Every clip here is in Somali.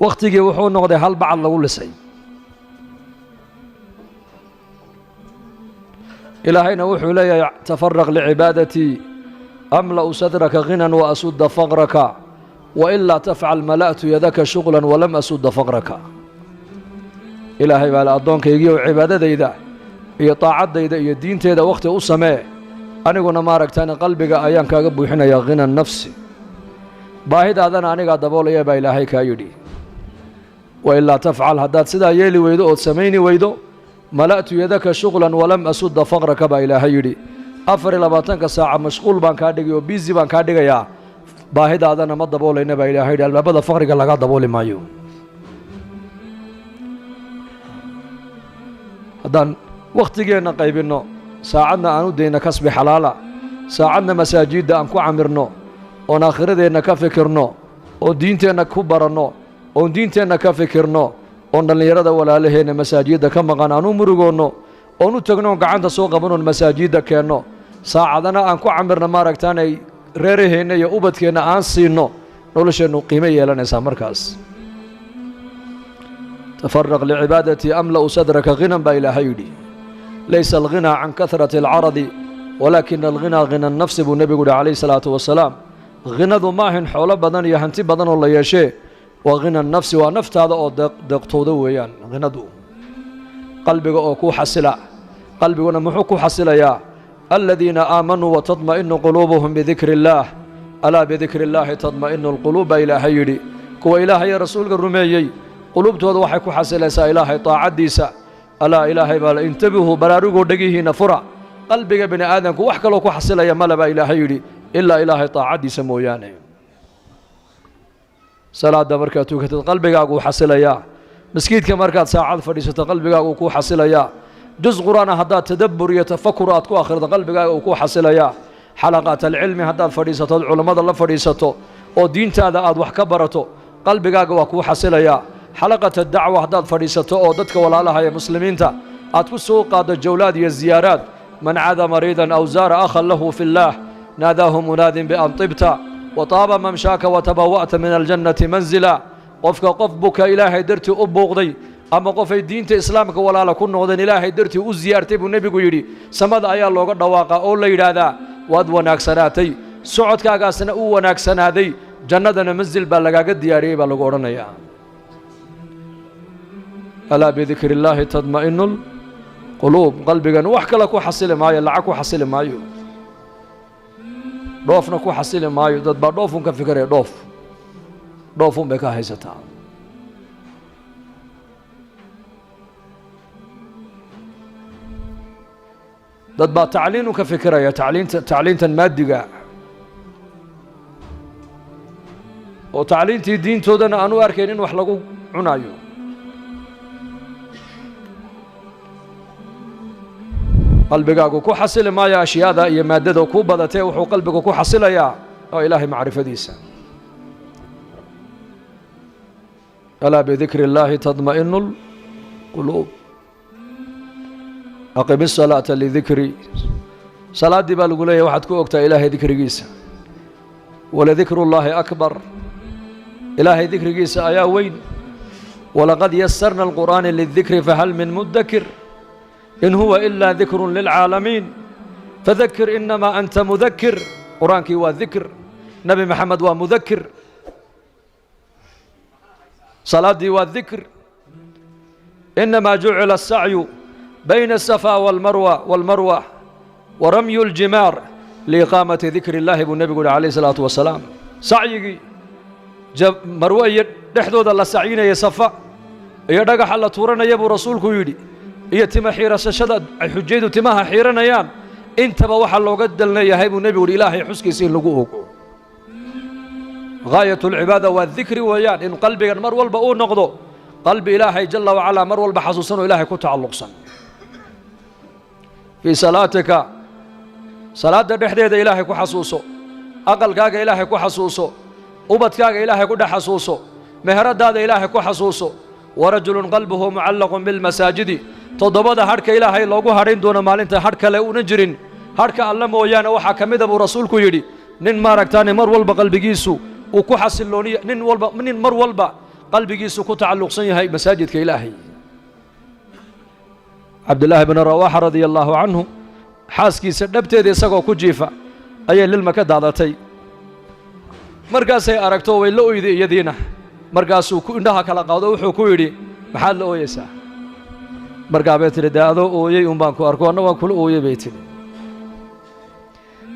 Wakhtigii wuxuu noqday hal bacad lagu lisay. Ilaahayna wuxuu leeyahay: tafaraq licibaadatii amla'u sadraka ghinan wa asudda faqraka, wailaa tafcal mala'tu yadaka shuqlan walam asudda faqraka. Ilaahay baa le: addoonkaygiiyow, cibaadadayda iyo taacaddayda iyo diinteeda wakhti u samee, aniguna maaragtaan qalbiga ayaan kaaga buuxinayaa ghina nafsi, baahidaadana anigaa daboolaya, baa Ilaahay kaa yidhi. Wailaa tafcal, haddaad sidaa yeeli weydo ood samayni weydo, mala'tu yadaka shuqlan walam asudda faqraka, baa Ilaahay yidhi. 24-ka saaca mashquul baan kaa dhigay oo busy baan kaa dhigayaa, baahidaadana ma daboolayna, baa Ilaahay yidhi. Albaabada faqriga lagaa dabooli maayo. Haddaan wakhtigeenna qaybinno, saacadna aan u dayno kasbi xalaala, saacadna masaajidda aan ku camirno, oon aakhiradeenna ka fikirno, oon diinteenna ku baranno, oon diinteenna ka fikirno, oon dhallinyarada walaalaheenna masaajidda ka maqan aan u murugoonno, oon u tagno, oon gacanta soo qabanoon masaajidda keenno, saacadana aan ku camirno, maaragtaanay reeraheenna iyo ubadkeenna aan siinno, nolosheennu qiimo yeelanaysaa markaas. Tafaraq licibaadatii amla'u sadraka ghinan, baa Ilaahay yidhi. Laysa alghinaa can kahrati alcaradi, walaakina alghinaa ghina nafsi, buu nebigu yihi calayhi salaatu wasalaam. Ghinadu maahin xoolo badan iyo hanti badan oo la yeeshee, waa ghina nafsi, waa naftaada oo deeqtooda weeyaan ghinadu, qalbiga oo ku xasila. Qalbiguna muxuu ku xasilayaa? Aladiina aamanuu watadma'inu quluubuhum bidikri illaah, alaa bidikri illaahi tadma'inu alquluub, baa Ilaahay yidhi. Kuwa Ilaahay iyo rasuulka rumeeyey, quluubtooda waxay ku xasilaysaa Ilaahay taacaddiisa. Alaa, Ilaahay baa, intabihuu, baraarugoo dhegihiinna fura, qalbiga bini aadamku wax kaloo ku xasilaya male, baa Ilaahay yidhi, ilaa Ilaahay taacaddiisa mooyaane. Salaadda markaad tukatid, qalbigaaguu xasilayaa. Maskiidka markaad saacad fadhiisato, qalbigaagu kuu xasilayaa. Juz qur-aana haddaad tadabbur iyo tafakur aad ku akhrido, qalbigaaga uu kuu xasilayaa. Xalaqaat alcilmi haddaad fadhiisato, ood culammada la fadhiisato oo diintaada aad wax ka barato, qalbigaaga waa kuu xasilayaa. Xalaqat addacwa haddaad fadhiisato oo dadka walaalaha ee muslimiinta aad ku soo qaaddo jawlaad iyo ziyaaraad, man cada mariidan aw zaara akhan lahu fi اllaah, naadaahu munaadin bian tibta wa taaba mamshaaka watabawa'ta min aljannati manzila. Qofka qof buka Ilaahay dartii u buuqday ama qofay diinta Islaamka walaala ku noqdeen Ilaahay dartii u siyaartay, buu nebigu yidhi, samada ayaa looga dhawaaqaa oo la yidhaahdaa: waad wanaagsanaatay, socodkaagaasna u wanaagsanaaday, jannadana mansil baa lagaaga diyaariyey, baa lagu odhanayaa. Alaa bidikri illaahi tadma'inu lquluub. Qalbigan wax kale ku xasili maayo, lacag ku xasili maayo, dhoofna ku xasili maayo. Dad baa dhoofun ka fikiraya, dhoof dhoofun bay ka haysataa. Dad baa tacliinun ka fikiraya, tacliinta, tacliintan maadiga, oo tacliintii diintoodana aan u arkayn in wax lagu cunayo. Qalbigaagu ku xasili maayo ashyaada iyo maaddada ku badatee, wuxuu qalbigu ku xasilayaa oo Ilaahay macrifadiisa. Alaa bidikri illaahi tadma'inu lquluub. Aqim isalaata lidikri, salaaddii baa lagu leeyahy waxaad ku ogtaa Ilaahay dikrigiisa. Waladikru llaahi akbar, Ilaahay dikrigiisa ayaa weyn. Walaqad yasarna alqur'aana lidikri fahal min mudakir, in huwa ilaa dikrun lilcaalamiin, fadakir inamaa anta mudakir. Qur-aankii waa dikr, Nebi Maxamed waa mudakir, salaaddii waa dikr. Inamaa jucila asacyu bayna asafaa walmarwa wa ramyu aljimaar liiqaamati dikri illaahi, buu nebigu yihi calayh isalaatu wasalaam. Sacyigii Marwe iyo dhexdooda la sacyinaya, Safa iyo dhagaxa la tuuranaya, buu rasuulku yidhi, iyo tima xiirasashada ay xujaydu timaha xiiranayaan, intaba waxaa looga dalnayahay, buu nebigu yidhi, Ilaahay xuskiisa in lagu ogo. Gaayat alcibaada waa dikri weeyaan, in qalbigan mar walba uu noqdo qalbi Ilaahay jala wacalaa mar walba xasuusan oo Ilaahay ku tacalluqsan. Fii salaatika, salaadda dhexdeeda Ilaahay ku xasuuso, aqalkaaga Ilaahay ku xasuuso, ubadkaaga Ilaahay ku dhex xasuuso, meheradaada Ilaahay ku xasuuso. Warajulun qalbuhu mucallaqun bilmasaajidi. Toddobada hadhka Ilaahay loogu hadhayn doono maalinta hadh kale una jirin hadhka Alla mooyaane, waxaa ka mida, buu rasuulku yidhi, nin maaragtaane mar walba qalbigiisu uu ku xasilooniya, nin walba, nin mar walba Qalbigiisu ku tacalluqsan yahay masaajidka Ilaahay. Cabdillaahi bni Rawaaxa radia allaahu canhu xaaskiisa dhabteeda isagoo ku jiifa ayay lilma ka daadatay. Markaasay aragto way la oyday iyadiina. Markaasuu ku indhaha kala qaado, wuxuu ku yidhi: "Maxaad la ooyeysaa?" Markaa bay tidhi: "Dee adoo ooyey un baan ku arko, anna waan kula ooyey," bay tidhi.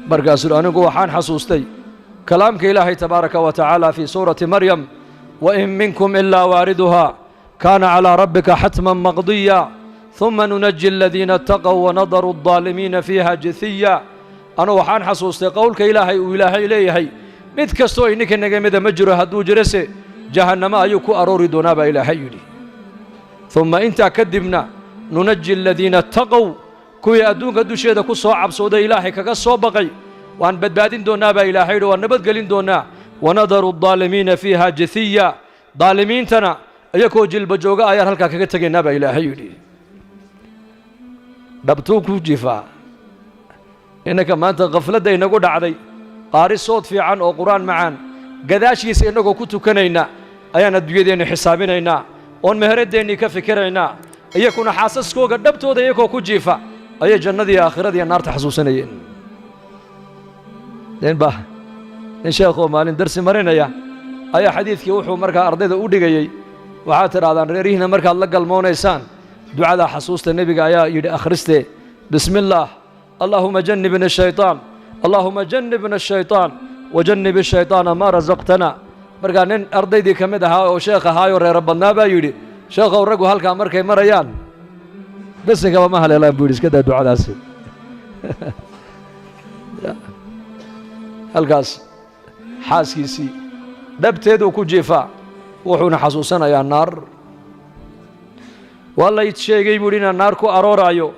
Markaasuu: "Anigu waxaan xasuustay kalaamka Ilaahay tabaaraka wa tacaala fii suurati Maryam: wain minkum ilaa waariduhaa kaana calaa rabbika xatman maqdiya, ثuma nunaji aladiina ataqow wanadaru الظaalimiina fiiha jithiya. Anu waxaan xasuustay qowlka Ilaahay uu Ilaahay leeyahay: mid kastoo ininka naga mida ma jiro, hadduu jirase jahannamo ayuu ku aroori doonaa baa Ilaahay yidhi. Uma intaa kadibna nunaji aladiina ataqow, kuwii adduunka dusheeda ku soo cabsooday, Ilaahay kaga soo baqay, waan badbaadin doonnaa baa Ilaahay yidhi, waan nabadgelin doonnaa. Wanadaru aldaalimiina fiiha jithiya, daalimiintana iyakoo jilba jooga ayaan halkaa kaga tegaynaa baa Ilaahay yidhi." Dhabtuu ku jifaa. Innanka maanta khafladda inagu dhacday, qaari sood fiican oo Qur-aan macaan gadaashiisa innagoo ku tukanayna ayaan adduunyadeenni xisaabinaynaa oon meheradeennii ka fikiraynaa. Iyakuna xaasaskooga dhabtooda iyakoo ku jiifa ayay jannadii, aakhiradiiyo naarta xasuusanayeen. Ninba nin sheekhoo maalin darsi marinaya ayaa xadiidkii wuxuu markaa ardayda u dhigayey: "Waxaad tidhahdaan reerihiina markaad la galmoonaysaan ducadaa xasuusta, Nebiga ayaa yidhi akhristee: bismi illaah, allaahuma jannibna ashaytaan, allaahuma jannibna ashaytaan, wajannib ashaytaana maa rasaqtana." Markaa nin ardaydii ka mid ahaa oo sheekh ahaayoo reero badnaa baa yidhi: "Sheekhow, raggu halkaa markay marayaan besinkaba ma haleelaan," buu yidhi, "iska daa ducadaasi." Halkaas xaaskiisii dhabteeduu ku jiifaa, wuxuuna xasuusanayaa naar. "Waa lay sheegay," buu yidhi, "inaan naar ku arooraayo,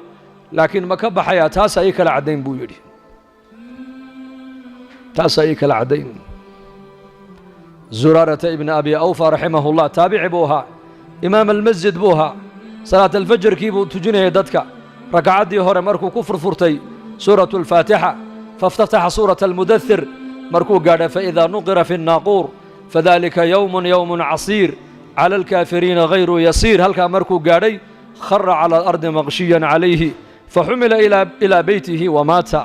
laakiin ma ka baxayaa? Taasaa ii kala caddayn," buu yidhi, "taasaa ii kala caddayn." Zuraarata ibna Abi Awfa raximahullah taabici buu ahaa, imaam almasjid buu ahaa. Salaat alfajarkii buu tujinayay dadka. Rakacaddii hore markuu ku furfurtay suuratu alfaatixa, faاftataxa suurata almudathir, markuu gaadhay faidaa nuqira fi الnaaquur fadalika yowmun yowmun casiir cala alkaafiriina hayru yasiir, halkaa markuu gaadhay khara cala alardi maqshiyan calayhi, faxumila ilaa beytihi wamaata.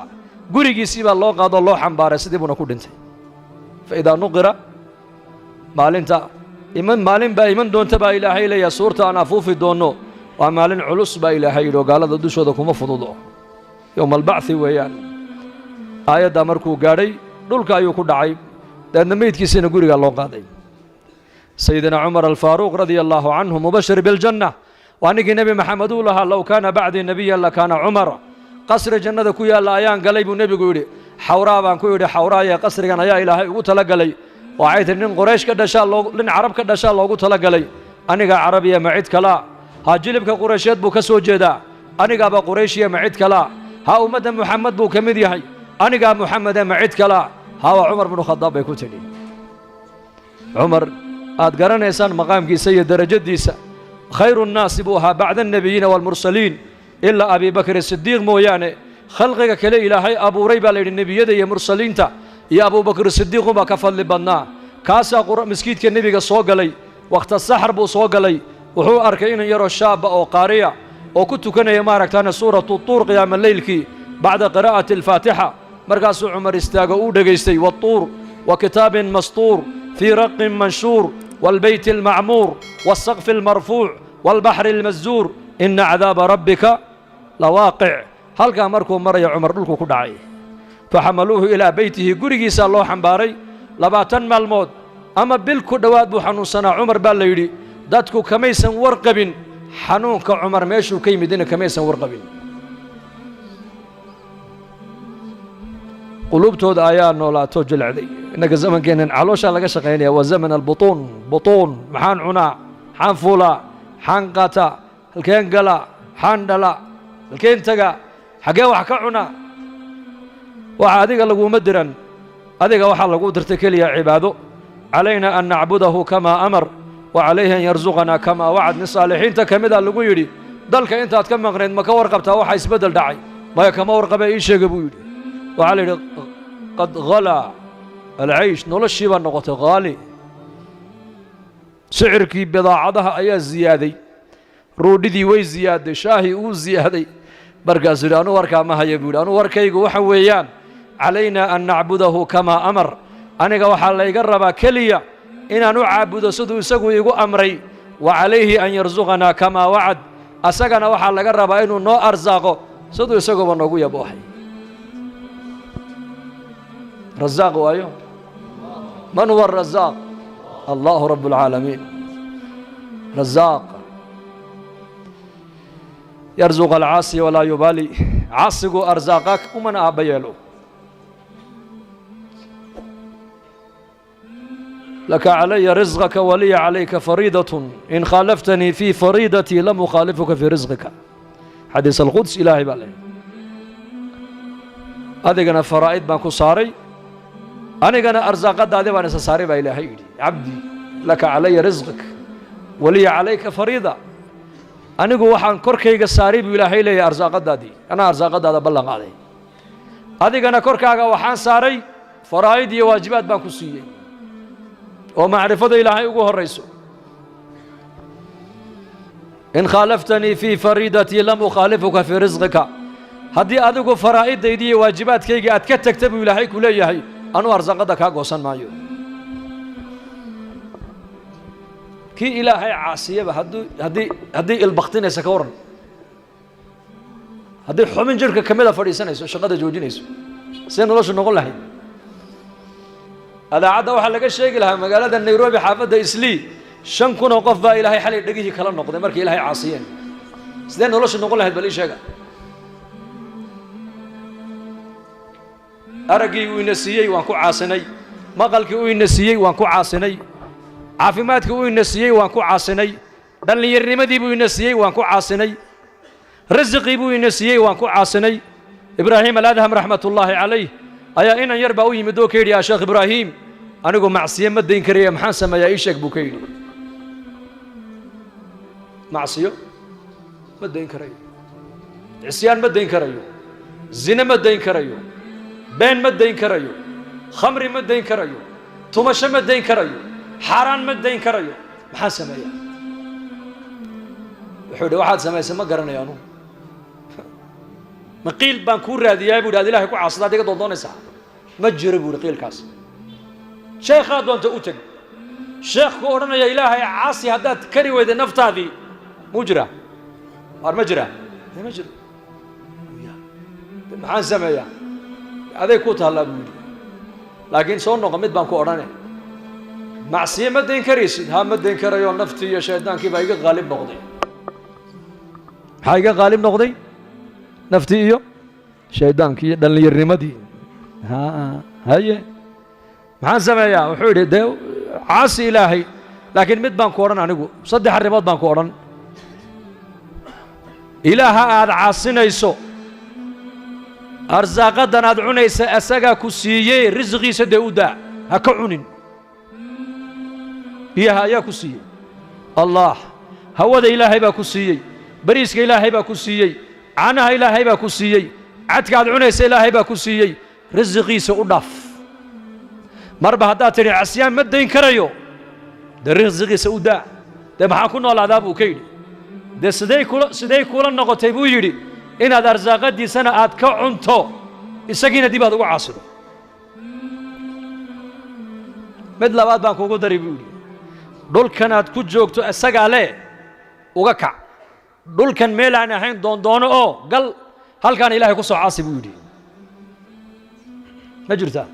Gurigiisii baa loo qaadoo loo xambaaray, sidii buuna ku dhintay. Faidaa nuqira, maalinta iman, maalin baa iman doonta baa Ilaahay leeyahay, suurta aan afuufi doonno, waa maalin culus baa Ilaahay yidhi oo gaalada dushooda kuma fududo, yowma albacthi weeyaan. Aayaddaa markuu gaadhay dhulka ayuu ku dhacay, dabeedna meydkiisiina gurigaa loo qaaday. Sayidina Cumar Alfaaruuq radia allaahu canhu, mubashir biljanna, waa ninkii Nebi Maxamed uu lahaa: "Low kaana bacdii nebiyan lakaana Cumar." "Qasri jannada ku yaalla ayaan galay," buu nebigu yidhi. "Xawraa baan ku yidhi: Xawraaye, qasrigan ayaa Ilaahay ugu tala galay." Waxay tihi: "Nin Qoraysh ka dhashaa loo, nin Carab ka dhashaa loogu tala galay. Anigaa Carabiya, ma cid kalaa? Ha, jilibka Quraysheed buu ka soo jeedaa. Anigaaba Qurayshiya, ma cid kalaa? Ha, ummadda Muxamed buu ka mid yahay. Anigaa Muxamede, ma cid kalaa? Ha, waa Cumar binu Khadaab," bay ku tidhi. Cumar aad garanaysaan maqaamkiisa iyo derajadiisa, khayru nnaasi buu ahaa bacda annebiyiina waalmursaliin ilaa Abi Bakr Sidiiq mooyaane. Khalqiga kale Ilaahay abuuray baa la yidhi nebiyada iyo mursaliinta iyo Abubakr Sidiiq unbaa ka fadli badnaa. Kaasaa maskiidka nebiga soo galay. Wakhta saxar buu soo galay. Wuxuu arkay inan yaroo shaaba oo qaariya oo ku tukanaya maaragtaane suuratu Tuur qiyaama leylkii bacda qiraa'ati alfaatixa. Markaasuu Cumar istaago, uu dhegaystay: "Waatuur wa kitaabin mastuur fii raqin manshuur waalbeyti almacmuur waasaqfi almarfuuc waalbaxri almasjuur, ina cadaaba rabbika lawaaqic." Halkaa markuu maraya Cumar dhulku ku dhacay. Faxamaluuhu ilaa beytihi, gurigiisaa loo xambaaray. 20 maalmood ama bil ku dhowaad buu xanuunsanaa Cumar baa la yidhi. Dadku kamaysan warqabin xanuunka Cumar meeshuu ka yimidina, kamaysan warqabin. Quluubtooda ayaa noolaato, jilecday. Innaga zamankeennan calooshaa laga shaqaynaya, waa zaman albutuun. Butuun, maxaan cunaa, maxaan fuulaa, maxaan qaataa, halkeen galaa, maxaan dhalaa, halkeen tagaa, xaggeen wax ka cunaa. Waxa adiga laguma diran. Adiga waxaa lagu dirtay keliya cibaado. Calayna an nacbudahu kamaa amar wa calayhi an yarsuqanaa kamaa wacad. Nin saalixiinta ka mid a lagu yidhi: "Dalka intaad ka maqnayd ma ka warqabtaa waxa isbeddel dhacay?" "Maya, kama warqabee, ii sheega," buu yidhi. Waxaa la yidhi: "Qad halaa alcaysh, noloshii baa noqotay haali." Sicirkii bidaacadaha ayaa ziyaaday, roodhidii way ziyaaday, shaahii uu ziyaaday. Markaasuu yidhi, anuu warkaa ma haya, buu yidhi. Anuu warkaygu waxa weeyaan calaynaa an nacbudahu kamaa amar. Aniga waxaa layga rabaa keliya inaan u caabudo siduu isagu igu amray. Wa calayhi an yarsuqanaa kamaa wacad. Asagana waxaa laga rabaa inuu noo arsaaqo siduu isaguba noogu yaboohay. Rasaaq waayo. Man huwa arasaaq? Allahu rabb alcaalamiin. Rasaaq yarsuq alcaasi walaa yubaali. Caasigu arsaaqa, umana aabba yeelo. Laka calaya risqaka waliya calayka fariidatun, in khaalaftanii fii fariidatii lam ukhaalifuka fii risqika. Xadiis alquds. Ilaahay baa leeyahy, adigana faraa'id baan ku saaray, anigana arsaaqadaadi baan isa saaray, baa Ilaahay yidhi. Cabdi, laka calaya risqik waliya calayka fariida. Anigu waxaan korkayga saaray, buu Ilaahay leeyahay, arsaaqadaadii. Anaa arsaaqadaada ballan qaaday. Adigana korkaaga waxaan saaray faraa'id iyo waajibaad baan ku siiyey, oo macrifada Ilaahay ugu horrayso. In khaalaftanii fii fariidatii lam ukhaalifuka fii risqika. Haddii adigu faraa'iddaydii iyo waajibaadkaygii aad ka tagta, buu Ilaahay ku leeyahay, anuu arsaaqadda kaa goosan maayo. Kii Ilaahay caasiyaba hadduu haddii ilbaktinaysa, ka waran haddii xubin jirhka ka mida fadhiisanayso, shaqada joojinayso? See noloshu noqon lahayd? Adaacadda waxaa laga sheegi lahaa magaalada Nairobi, xaafadda Islii, 5,000 oo qof baa Ilaahay xalay dhegihii kala noqday markay Ilaahay caasiyeen. Sidee noloshu noqon lahayd? Bal ii sheega. Araggii uu ina siiyey waan ku caasinay, maqalkii uu ina siiyey waan ku caasinay, caafimaadkii uu ina siiyey waan ku caasinay, dhallinyarnimadii buu ina siiyey waan ku caasinay, rasiqii buu ina siiyey waan ku caasinay. Ibraahim Aladham raxmatullaahi calayh ayaa inan yar baa u yimid oo ka yidhi, yaa Sheekh Ibraahim, anigu macsiyo ma dayn karaya, maxaan sameeyaa? Ii sheeg, buu ka yidhi. Macsiyo ma dayn karayo, cisyaan ma dayn karayo, zine ma dayn karayo, been ma dayn karayo, khamri ma dayn karayo, tumasho ma dayn karayo, xaaraan ma dayn karayo, maxaan sameeyaa? Wuxuu yidhi, waxaad samaysay ma garanayo anugu. Ma qiil baan kuu raadiyaa, bu yidhi, ad Ilahay ku caasada ad iga doondoonaysaa? Ma jiro, bu yidhi, qiilkaas. Sheekhaa doonta u teg, sheekh ku odhanaya Ilaahay caasi haddaad kari weyday naftaadii, muu jiraa? Waar ma jiraa? De ma jiro. De maxaan sameeyaa? Aday ku taallaa, buu yidhi, laakiin soo noqo, mid baan ku odhane. Macsiye ma dayn karaysid? Ha, ma dayn karayo, naftii iyo shaydaankii baa iga qaalib noqday. Maxaa iga qaalib noqday? Naftii iyo shaydaankii iyo dhallinyarnimadii. Ha, haye, maxaan sameeyaa? Wuxuu yidhi, dee caasi Ilaahay, laakiin mid baan ku odhan anigu, saddex arrimood baan ku odhan. Ilaaha aad caasinayso, arsaaqaddan aad cunaysa asagaa ku siiyey, risqiisa dee u daa, ha ka cunin. Biyaha ayaa ku siiyey? Allah. Hawada Ilaahay baa ku siiyey, bariiska Ilaahay baa ku siiyey, caanaha Ilaahay baa ku siiyey, cadka aad cunaysa Ilaahay baa ku siiyey, risiqiisa u dhaaf. Marba haddaad tidhi casyaan ma dayn karayo, dee risiqiisa u daa. Dee maxaan ku noolaadaa, buu ka yidhi. Dee sidey kula noqotay, buu yidhi, inaad arsaaqadiisana aad ka cunto, isagiina dib aad ugu caasido? Mid labaad baan kugu dari, buu yidhi. Dhulkan aad ku joogto isagaa le, uga kac. Dhulkan meel aan ahayn doondoono oo gal, halkaana Ilaahay ku soo caasi, buu yidhi. Ma jirtaa?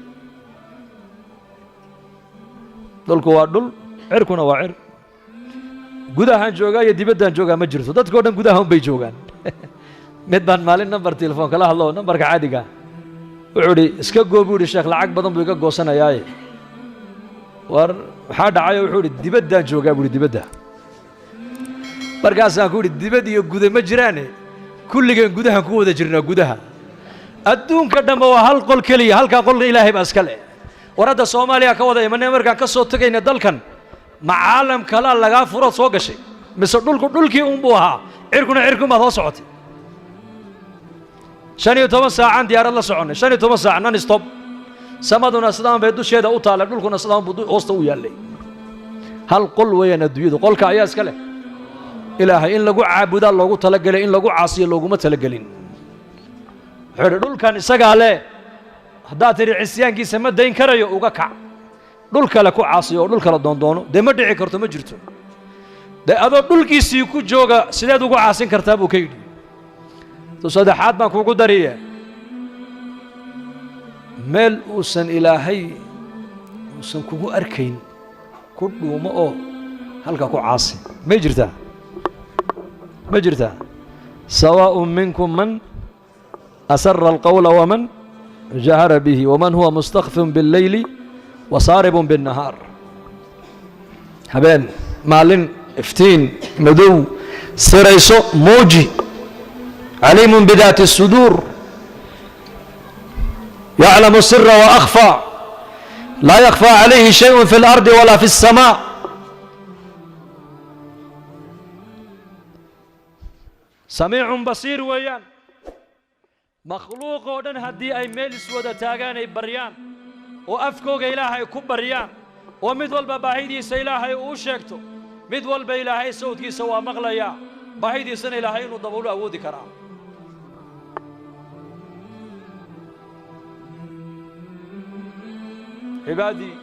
Dhulku waa dhul, cirkuna waa cir. Gudahaan joogaa iyo dibaddaan joogaa ma jirto. Dadka o dhan gudaha un bay joogaan. Mid baan maalin nambar telefoon kala hadlo, nambarka caadiga. Wuxuu idhi, iska goo, buu yidhi, sheekh, lacag badan buu iga goosanayaaye. War maxaa dhacayo? Wuxuu idhi, dibaddaan joogaa, buu yidhi, dibadda. Markaasaan ku yidhi, dibad iyo guda ma jiraane, kulligeen gudahaan ku wada jirnaa. Gudaha adduunka dhamma waa hal qol keliya, halkaa qolna Ilaahay baa iska leh. War hadda Soomaaliya ka wada imanay, markaan ka soo tegayna dalkan, ma caalam kalaa lagaa furood soo gashay, mise dhulku dhulkii unbuu ahaa, cirkuna cirkuun baad hoo socotay? 15 saacaan diyaarad la soconnay, 15 saac non stop. Samaduna sidaan bay dusheeda u taallay, dhulkuna sidaan buu hoosta u yaallay. Hal qol weeyaan adduunyadu, qolka ayaa iska leh Ilaahay. In lagu caabudaa loogu talagelay, in lagu caasiyo looguma talagelin. Wuxuu yidhi dhulkan isagaa leh, haddaad tidhi cisyaankiisa ma dayn karayo, uga kac dhul kale ku caasiyo oo dhul kale doondoono. Dee ma dhici karto, ma jirto. Dee adoo dhulkiisii ku jooga sideed ugu caasin kartaa buu ka yidhi. Tu saddexaad baan kuugu dariye, meel uusan Ilaahay uusan kugu arkayn ku dhuumo oo halka ku caasi. May jirtaa? Ma jirtaa? Sawaaء minkum man asara alqowla waman jahara bihi waman huwa mustakfin biاlleyli wasaaribun biاnnahaar. Habeen, maalin, iftiin, madow, sirayso, muuji. Caliimun bidaati الsuduur, yaclamu sira waأkhfى, laa yakfى calayhi shayء fi اlardi walaa fi الsamaaء. Samiicun basiir weeyaan. Makhluuq oo dhan haddii ay meel iswada taagaan ay baryaan oo afkooga Ilaahay ku baryaan oo mid walba baahidiisa Ilaahay uu sheegto, mid walba Ilaahay sawdkiisa waa maqlayaa, baahidiisana Ilaahay inuu daboolu awoodi karaa. Cibaadii,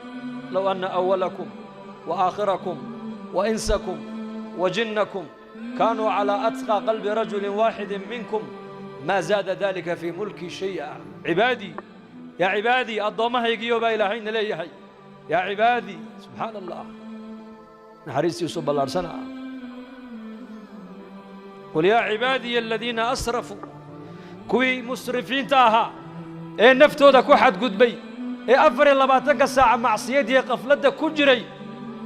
low anna awalakum wa aakhirakum wa insakum wa jinnakum kaanuu calaa atqى qalbi rajuli waaxidi minkum maa zaada dalika fii mulki shay'a. Cibaadii, yaa cibaadii, addoommahaygiyo baa Ilaahayna leeyahay, yaa cibaadii. Subxaana Allah, naxariistiisu ballaadhsana. Qul yaa cibaadiya aladiina asrafuu, kuwii musrifiinta ahaa ee naftooda ku xadgudbay ee 24-ka saaca macsiyadiiyo qafladda ku jiray,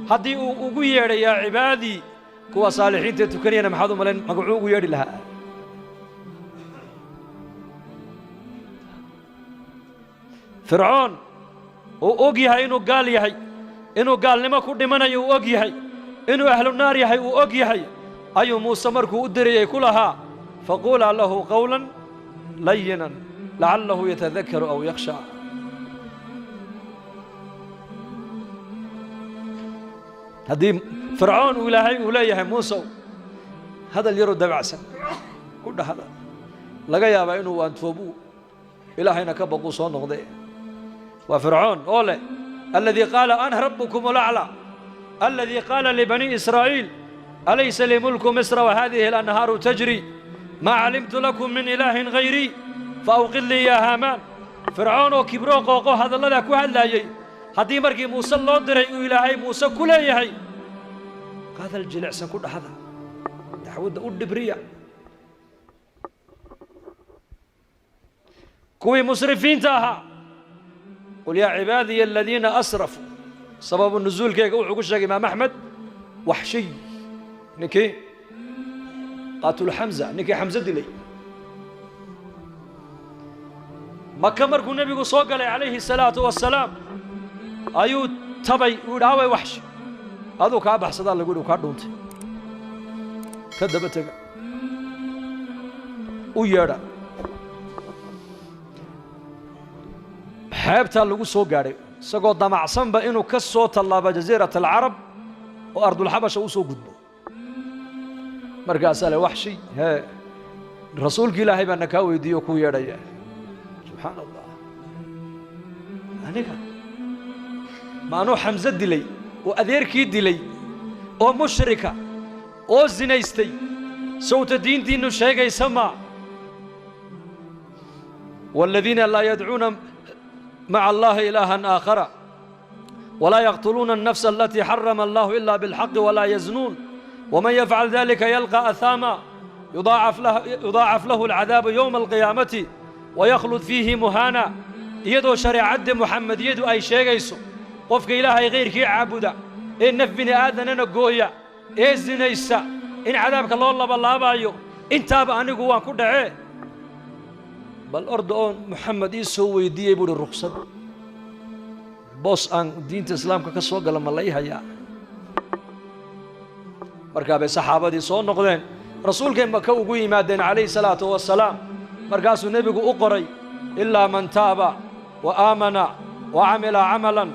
haddii uu ugu yeedhay yaa cibaadii, kuwa saalixiinta tukanayana maxaad u malayn magacuu ugu yeedhi lahaa? Fircoon uu og yahay inuu gaal yahay, inuu gaalnimo ku dhimanayo uu og yahay, inuu ahlu naar yahay uu og yahay, ayuu Muuse markuu u dirayay ku lahaa faquulaa lahu qowlan layinan lacallahu yatadakaru aw yakhshaa. Haddii Fircoon uu Ilaahay uu leeyahay Muusow hadal yaroo dabacsan ku dhahda, laga yaabaa inuu waantoobu Ilaahayna ka baquu soo noqde. Waa Fircoon oo leh aladii qaala ana rabbukum alaclaa, aladii qaala libanii Israa'iil alaysa lii mulku misra wahadihi alanhaaru tajri maa calimtu lakum min ilaahin hayrii faawqid lii yaa Haamaan. Fircoon oo kibroo qooqo hadalladaa ku hadlaayey, haddii markii Muuse loo diray uu Ilaahay Muuse ku leeyahay hadal jilicsan ku dhahda, dacwadda u dhibriya. Kuwii musrifiinta ahaa, qul yaa cibaadiya aladiina asrafuu. Sababu nusuulkeyga wuxuu ku sheegay Imaam Axmed Waxshiy, ninkii qaatul Xamza, ninkii Xamse dilay. Maka markuu nebigu soo galay calayhi salaatu wasalaam ayuu tabay, uu yidhi aaway Waxshi, aduu kaa baxsadaa lagu yidhi, kaa dhuuntay, ka daba tega, u yeedha. Xeebtaa lagu soo gaadhay isagoo damacsanba inuu ka soo tallaabo jasiirat alcarab oo ardulxabasha u soo gudbo. Markaasaa le Waxshi, hee, rasuulki Ilaahay baana kaa weydiiye oo kuu yeedhaya. Subxaana Allah, aniga ma anuu Xamse dilay oo adeerkii dilay oo mushrika oo sinaystay, sawta diintiinnu sheegaysa ma waaladiina laa yadcuuna maca allahi ilaahan aakhara walaa yaqtuluuna alnafsa alatii xarama allahu ila bilxaqi walaa yaznuun waman yafcal dalika yalqa ahaama yudaacaf lahu alcadaabu yowma alqiyaamati wayaklud fiihi muhaana. Iyadoo shareecadda Muxamediyadu ay sheegayso qofka Ilaahay kayrkii caabuda ee naf bini aadanana gooya ee sinaysa in cadaabka loo labalaabaayo, intaaba anigu waan ku dhacee, bal orda oon Moxamed ii soo weydiiyey buu uhi ruksad boos aan diinta islaamka ka soo gala ma la ii hayaa? Markaa bay saxaabadii soo noqdeen, rasuulkay Maka ugu yimaadeen calayhi salaatu wasalaam. Markaasuu nebigu u qoray ilaa man taaba wa aamana wa camila camalan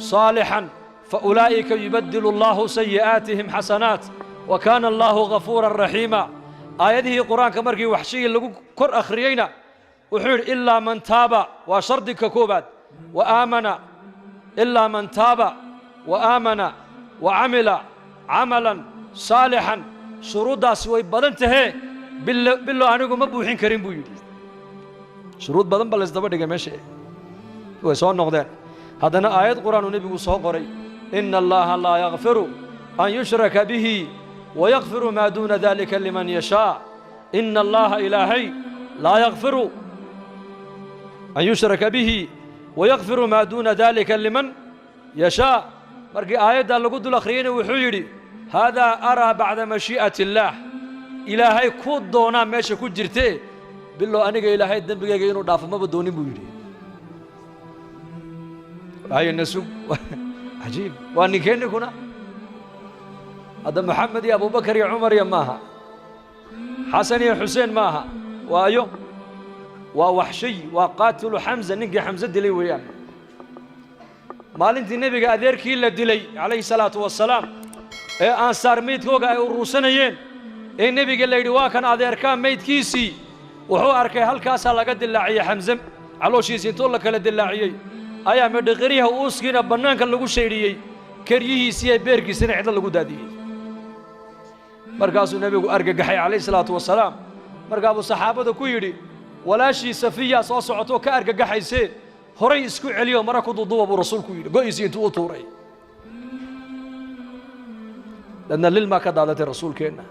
saalixan Fa ulaa'ika yubaddilu allaahu sayi'aatihim xasanaat wa kaana allaahu ghafuuran raxiima. Aayadihii qur-aanka markii waxshigii lagu kor akhriyeyna wuxuu yidhi ilaa man taaba, waa shardiga koobaad, wa aamana, ilaa man taaba wa aamana wa camila camalan saalixan. Shuruuddaasi way badan tahee, bilo anigu ma buuxin karin buu yidhi. Shuruud badan ba laysdaba dhigay meesha, way soo noqdeen. Haddana aayad qur-aan uu nebigu soo qoray, ina allaha laa yakfiru an yushraka bihi wayakfiru maa duuna dalika liman yashaa. Ina allaha ilaahay laa yakfiru an yushraka bihi wayakfiru maa duuna dalika liman yashaa. Markii aayaddaa lagu dul akhriyeyna wuxuu yidhi haadaa araa bacda mashii'ati illaah, ilaahay ku doonaa meesha ku jirtee, bilow aniga ilaahay dembigayga inuu dhaafo maba doonin buu yidhi. Hayna sug, cajiib, waa ninkee ninkuna hadda Maxamed iyo Abubakar iyo Cumar iyo maaha, Xasan iyo Xuseen maaha, waayo waa Waxshiy, waa qaatilu Xamza, ninkii Xamse dilay weeyaan. Maalintii nebiga adeerkii la dilay calayhi salaatu wasalaam ee ansaar meydkooga ay uruursanayeen ee nebiga la yidhi waa kan adeerkaa meydkiisii, wuxuu arkay halkaasaa laga dilaaciyey Xamse calooshiisii, intoo la kala dilaaciyey ayaa medhiqiryaha uuskiina bannaanka lagu shaydhiyey, keryihiisii iyo beerkiisina cidlo lagu daadiyey. Markaasuu nebigu argagaxay calayhi salaatu wasalaam. Markaabuu saxaabada ku yidhi walaashii Safiya soo socotoo ka argagaxaysee horay isku celiyo mara ku duuduuba buu rasuulku yidhi, go'iisii intuu u tuuray. Dadna lilmaa ka daadatay rasuulkeenna.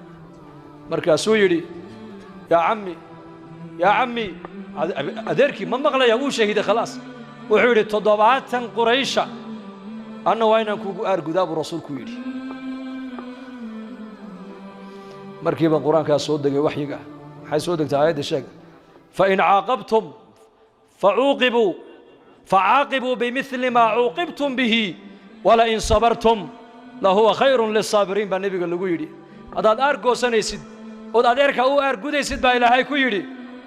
Markaasuu yidhi yaa cammi, yaa cammi, adeerkii ma maqlaya, wuu shahiiday khalaas. Wuxuu yidhi 70 Quraysha anna waa inaan kugu aargudaa buu rasuulku yidhi. Markiiba qur-aankaa soo degay waxyiga. Maxay soo degtay aayadda sheeg? Fain caaqabtum facuuqibuu facaaqibuu bimidli maa cuuqibtum bihi walain sabartum lahuwa khayrun lisaabiriin baa nebiga lagu yidhi. Haddaad aargoosanaysid ood adeerka u aargudaysid baa ilaahay ku yidhi,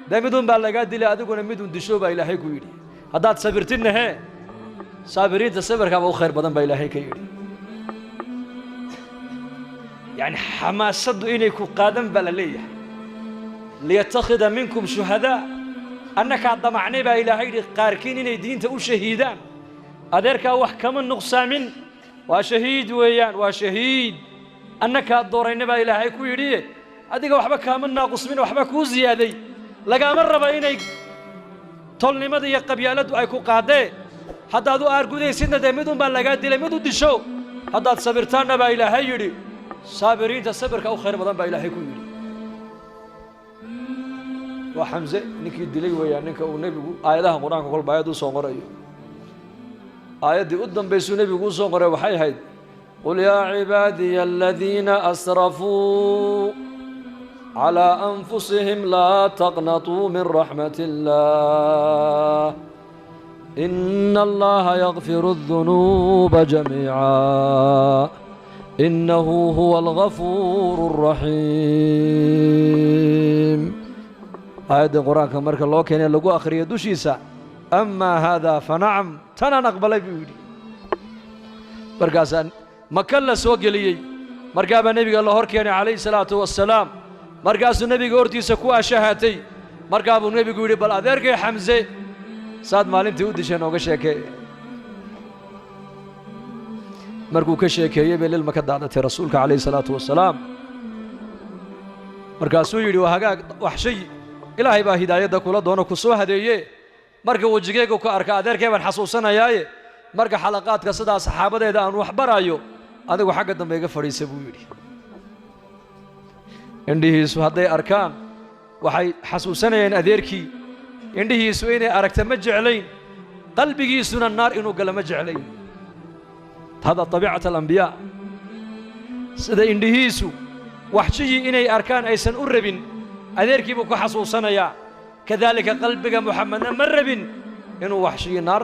dee midun baa lagaa dilay adiguna midun disho baa ilaahay ku yidhi. Haddaad sabirtidna hee saabiriinta sabirkaaba u khayr badan baa ilaahay ka yidhi. Yacni xamaasaddu inay ku qaadan baa la leeyahay. Liyattakhida minkum shuhadaa, annakaa damacnay baa ilaahay yidhi qaarkiin inay diinta u shahiidaan. Adeerkaa wax kama nuqsaamin, waa shahiid weeyaan, waa shahiid, annakaa doorayna baa ilaahay ku yidhi, adiga waxba kaama naaqusmin, waxba kuu ziyaaday, lagaama raba inay tolnimada iyo qabyaaladdu ay ku qaadee. Haddaad u aargudaysidna dee midun baa lagaa dilay, mid u disho. Haddaad sabirtaanna baa ilaahay yidhi saabiriinta sabirka u khayr badan baa ilaahay ku yidhi. Waa Xamse ninkii dilay weeyaan, ninka uu nebigu aayadaha qur-aanka kolba aayad u soo qorayo. Aayaddii u dambaysuu nebigu u soo qoray waxay ahayd qul yaa cibaadiya aladiina asrafuu calaa anfusihim laa taqnatuu min raxmat illaah ina allaha yakfiru adunuuba jamiica inahu huwa algafuuru alraxiim. Aayadda qur-aanka marka loo keenay lagu akhriyo dushiisa, amaa haadaa fanacam, tanaan aqbalay buu yidhi. Markaasaa maka la soo geliyey, markaabaa nebiga la hor keenay calayhi salaatu wassalaam. Markaasuu nebiga hortiisa ku ashahatay. Markaa buu nebigu yidhi bal adeerkay Xamse saad maalintii u dishay nooga sheekee. Markuu ka sheekeeyey bay lilma ka daadatay rasuulka calayhi salaatu wasalaam. Markaasuu yidhi waa hagaag Waxshay, ilaahay baa hidaayadda kula doono ku soo hadeeye. Marka wejigeyga ku arka adeerkay baan xasuusanayaaye, marka xalaqaadka sidaa saxaabadeeda aan wax baraayo adigu xagga dambe iga fadhiisa buu yidhi. Indhihiisu hadday arkaan waxay xasuusanayeen adeerkii, indhihiisu inay aragta ma jeclayn, qalbigiisuna naar inuu galo ma jeclayn. Hada tabiicat alambiyaa, sida indhihiisu waxshiyii inay arkaan aysan u rabin, adeerkii buu ku xasuusanayaa. Kadaalika qalbiga Muxamedna ma rabin inuu waxshiyi naar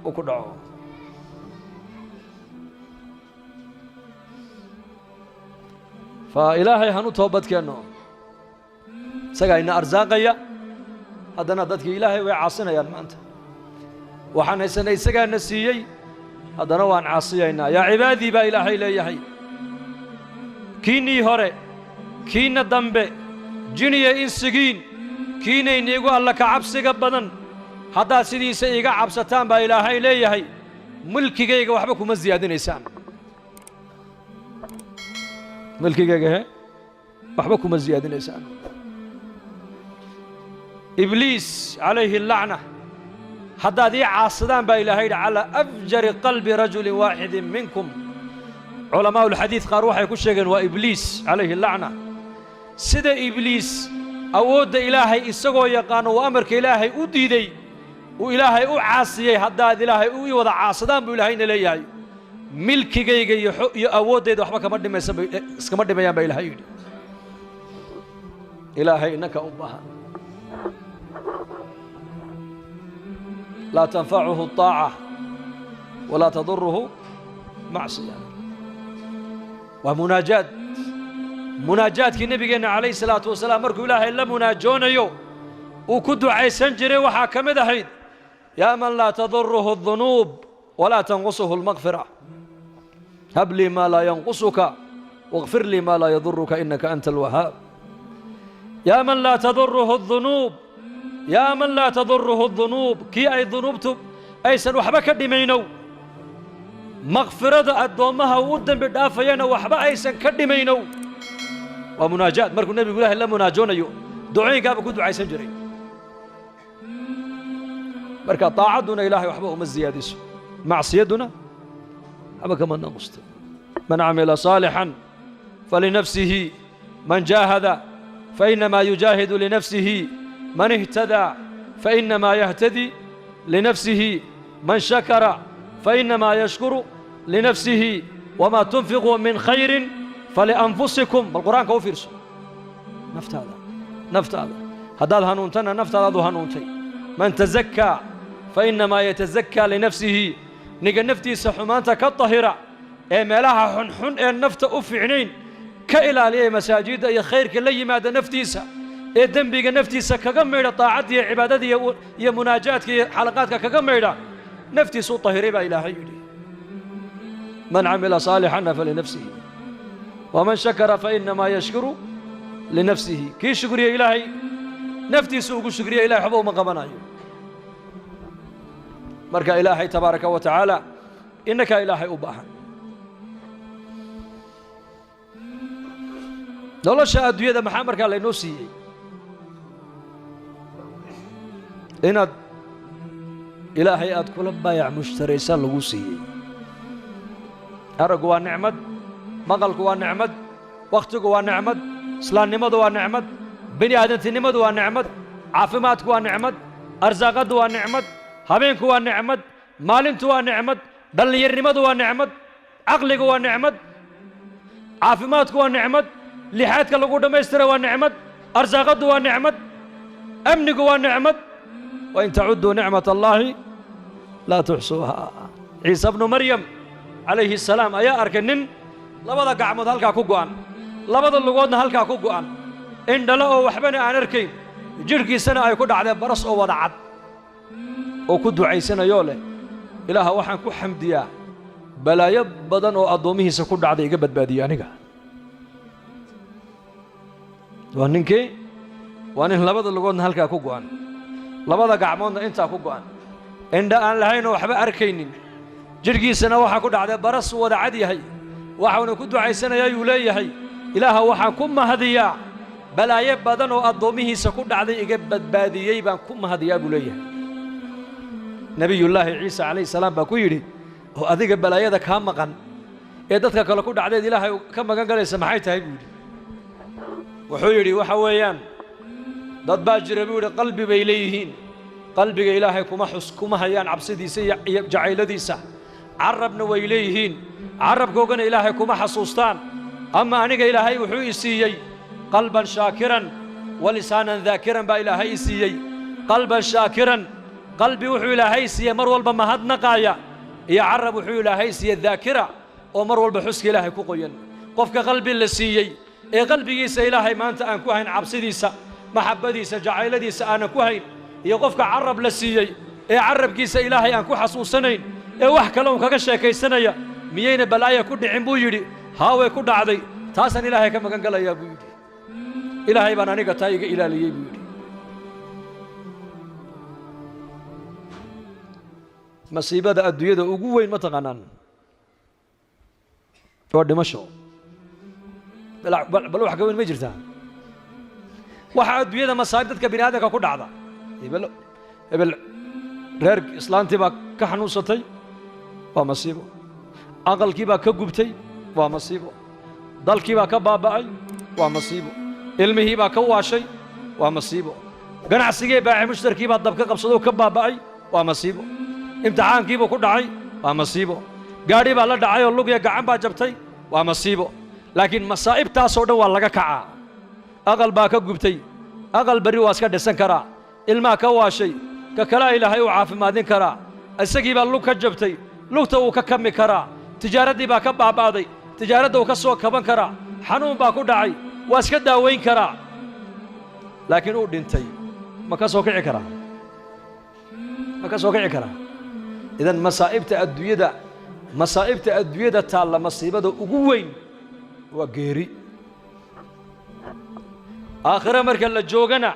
uu ku dhaco. Fa ilaahay hanu toobadkeenno, isagaa ina arsaaqaya. Haddana dadkii ilaahay way caasinayaan maanta. Waxaan haysanay isagaana siiyey, Haddana waan caasiyaynaa. Yaa cibaadii baa Ilaahay leeyahay, kiinnii hore, kiinna dambe, jiniya insigiin, kiinayniigu alla ka cabsiga badan, haddaad sidiisa iiga cabsataan baa Ilaahay leeyahay, mulkigayga waxba kuma siyaadinaysaan. Mulkigayga he waxba kuma siyaadinaysaan. Ibliis calayhi allacna, haddaad ii caasadaan baa Ilaahay yidhi, calaa afjari qalbi rajulin waaxidin minkum. Culamaa'u ulxadiid qaar waxay ku sheegeen waa Ibliis calayhi allacna. Sida Ibliis awoodda Ilaahay isagoo yaqaano uu amarka Ilaahay u diiday, uu Ilaahay u caasiyey, haddaad Ilaahay u ii wada caasadaan buu Ilaahayna leeyahay, milkigayga iyo awooddayda waxba kama dhimaysan bay, iskama dhimayaan baa Ilaahay yidhi. Ilaahay innaka u baahan. Laa tanfacuhu الطaaca walaa taduruhu macsiya. Waa munaajaad, munaajaadkii nebigeenna calayhi salaatu wasalaam markuu Ilaahay la munaajoonayo uu ku ducaysan jiray waxaa ka mid ahayd: yaa man laa taduruhu الdunuub walaa tanqusuhu اlmaqfira, hab lii maa laa yanqusuka واغfir lii maa laa yaduruka inaka anta alwahaab. Yaa man laa taduruhu الdunuub, yaa man laa taduruhu الdunuub, kii ay dunuubtu aysan waxba ka dhimaynow, makfirada addoommaha uu u dembi dhaafayana waxba aysan ka dhimaynow. Waa munaajaad markuu nebigu Ilaahay la munaajoonayo ducooyinkaaba ku ducaysan jiray. Marka taacadduna Ilaahay waxba uma siyaadiso, macsiyadduna waxba kama naqusto. Man camila saalixan falinafsihi, man jaahada fainamaa yujaahidu linafsihi, man ihtadaa fainamaa yahtadi linafsihi, man shakara fainamaa yashkuru linafsihi, wamaa tunfiquu min khayrin falianfusikum. Bal qur-aanka u fiirso. Naftaada, naftaada haddaad hanuuntana naftaadaad u hanuuntay. Man tazakkaa fainamaa yatazakkaa linafsihi, ninka naftiisa xumaanta ka tahira ee meelaha xunxun ee nafta u fiicnayn ka ilaaliya, masaajidda iyo khayrka la yimaada naftiisa, ee dembiga naftiisa kaga maydha taacadda iyo cibaadada iyo munaajaadka iyo xalaqaadka kaga maydha, naftiisa u tahiray baa Ilaahay yidhi. Man camila saalixanna falinafsihi, waman shakara fainamaa yashkuru linafsihi. Kii shukriya Ilaahay naftiisa ugu shukriya, Ilahay waxba uma qabanayo. Marka Ilaahay tabaaraka wa tacaala innakaa Ilaahay u baahan. Nolosha adduunyada maxaa markaa laynoo siiyey? Inaad Ilaahay aad kula baayac mushtaraysan lagu siiyey. Araggu waa nicmad, maqalku waa nicmad, wakhtigu waa nicmad, islaamnimadu waa nicmad, bini aadantinimadu waa nicmad, caafimaadku waa nicmad, arsaaqaddu waa nicmad, habeenku waa nicmad, maalintu waa nicmad, dhallinyarnimadu waa nicmad, caqligu waa nicmad, caafimaadku waa nicmad, lixaadka lagu dhammaystira waa nicmad, arsaaqaddu waa nicmad, amnigu waa nicmad. Wain tacudduu nicmat allaahi laa tuxsuuha. Ciise bnu Maryam calayhi assalaam ayaa arkay nin labada gacmood halkaa ku go'an, labada lugoodna halkaa ku go'an, indhale oo waxbana aan arkayn, jidhkiisana ay ku dhacdeen baras oo wada cad, oo ku ducaysanayoo leh: Ilaaha waxaan ku xamdiyaa balaayo badan oo addoommihiisa ku dhacday iga badbaadiyey aniga. Waa ninkii, waa nin labada lugoodna halkaa ku go'an, labada gacmoodna intaa ku go'an, indha aan lahaynoo waxba arkaynin, jidhkiisana waxaa ku dhacday baras wada cad yahay. Waxauna ku ducaysanayaa yuu leeyahay: Ilaaha waxaan ku mahadiyaa balaayo badan oo addoommihiisa ku dhacday iga badbaadiyey baan ku mahadiyaa buu leeyahay. Nebiyullaahi Ciise calayhi salaam baa ku yidhi: oo adiga balaayada kaa maqan ee dadka kale ku dhacdeed Ilaahay ka magan galaysa maxay tahay? buu yidhi. Wuxuu yidhi: waxa weeyaan dad baa jira buu yidhi, qalbi bay leeyihiin, qalbiga Ilaahay kuma xus kuma hayaan cabsidiisa iyo jacayladiisa, carabna way leeyihiin, carabkoogana Ilaahay kuma xasuustaan. Ama aniga Ilaahay wuxuu i siiyey qalban shaakiran wa lisaanan daakiran baa Ilaahay i siiyey. Qalban shaakiran, qalbi wuxuu Ilaahay siiyey mar walba mahadnaqaaya, iyo carab wuxuu Ilaahay siiyey daakira oo mar walba xuska Ilaahay ku qoyan. Qofka qalbi la siiyey ee qalbigiisa Ilaahay maanta aan ku hayn cabsidiisa, maxabbadiisa, jacayladiisa aanan ku hayn, iyo qofka carab la siiyey ee carabkiisa Ilaahay aan ku xasuusanayn, Ee wax kale uun kaga sheekaysanaya miyayna balaaya ku dhicin buu yidhi. Haaway ku dhacday, taasaan Ilaahay ka magan galayaa buu yidhi. Ilaahay baan aniga taa iga ilaaliyey buu yidhi. Masiibada adduunyada ugu weyn ma taqaanaan? Waa dhimasho. Bal wax ka weyn ma jirtaa? Waxa adduunyada masaa'ib dadka bini aadamka ku dhacda, hebel hebel reer islaantii baa ka xanuunsatay, waa masiibo. Aqalkii baa ka gubtay, waa masiibo. Dalkii baa ka baaba'ay, waa masiibo. Ilmihii baa ka waashay, waa masiibo. Ganacsigii baaci mushtarkii baa dabka qabsadoo ka baaba'ay, waa masiibo. Imtixaankiibuu ku dhacay, waa masiibo. Gaadhi baa la dhacay oo lugya gacan baa jabtay, waa masiibo. Laakiin masaa'ibtaasoo dhan waa laga kacaa. Aqal baa ka gubtay, aqal berri waa iska dhisan karaa. Ilmaha ka waashay, ka kalaa Ilaahay uu caafimaadin karaa. Isagii baa lug ka jabtay, lugta wuu ka kami karaa. Tijaaraddii baa ka baaba'day, tijaaradda uu ka soo kaban karaa. Xanuun baa ku dhacay, waa iska daawayn karaa. Laakiin uu dhintay, ma ka soo kici karaa? Ma ka soo kici karaa? Idan masaa'ibta adduunyada, masaa'ibta adduunyada taalla, masiibada ugu weyn waa geeri. Aakhire marka la joogana,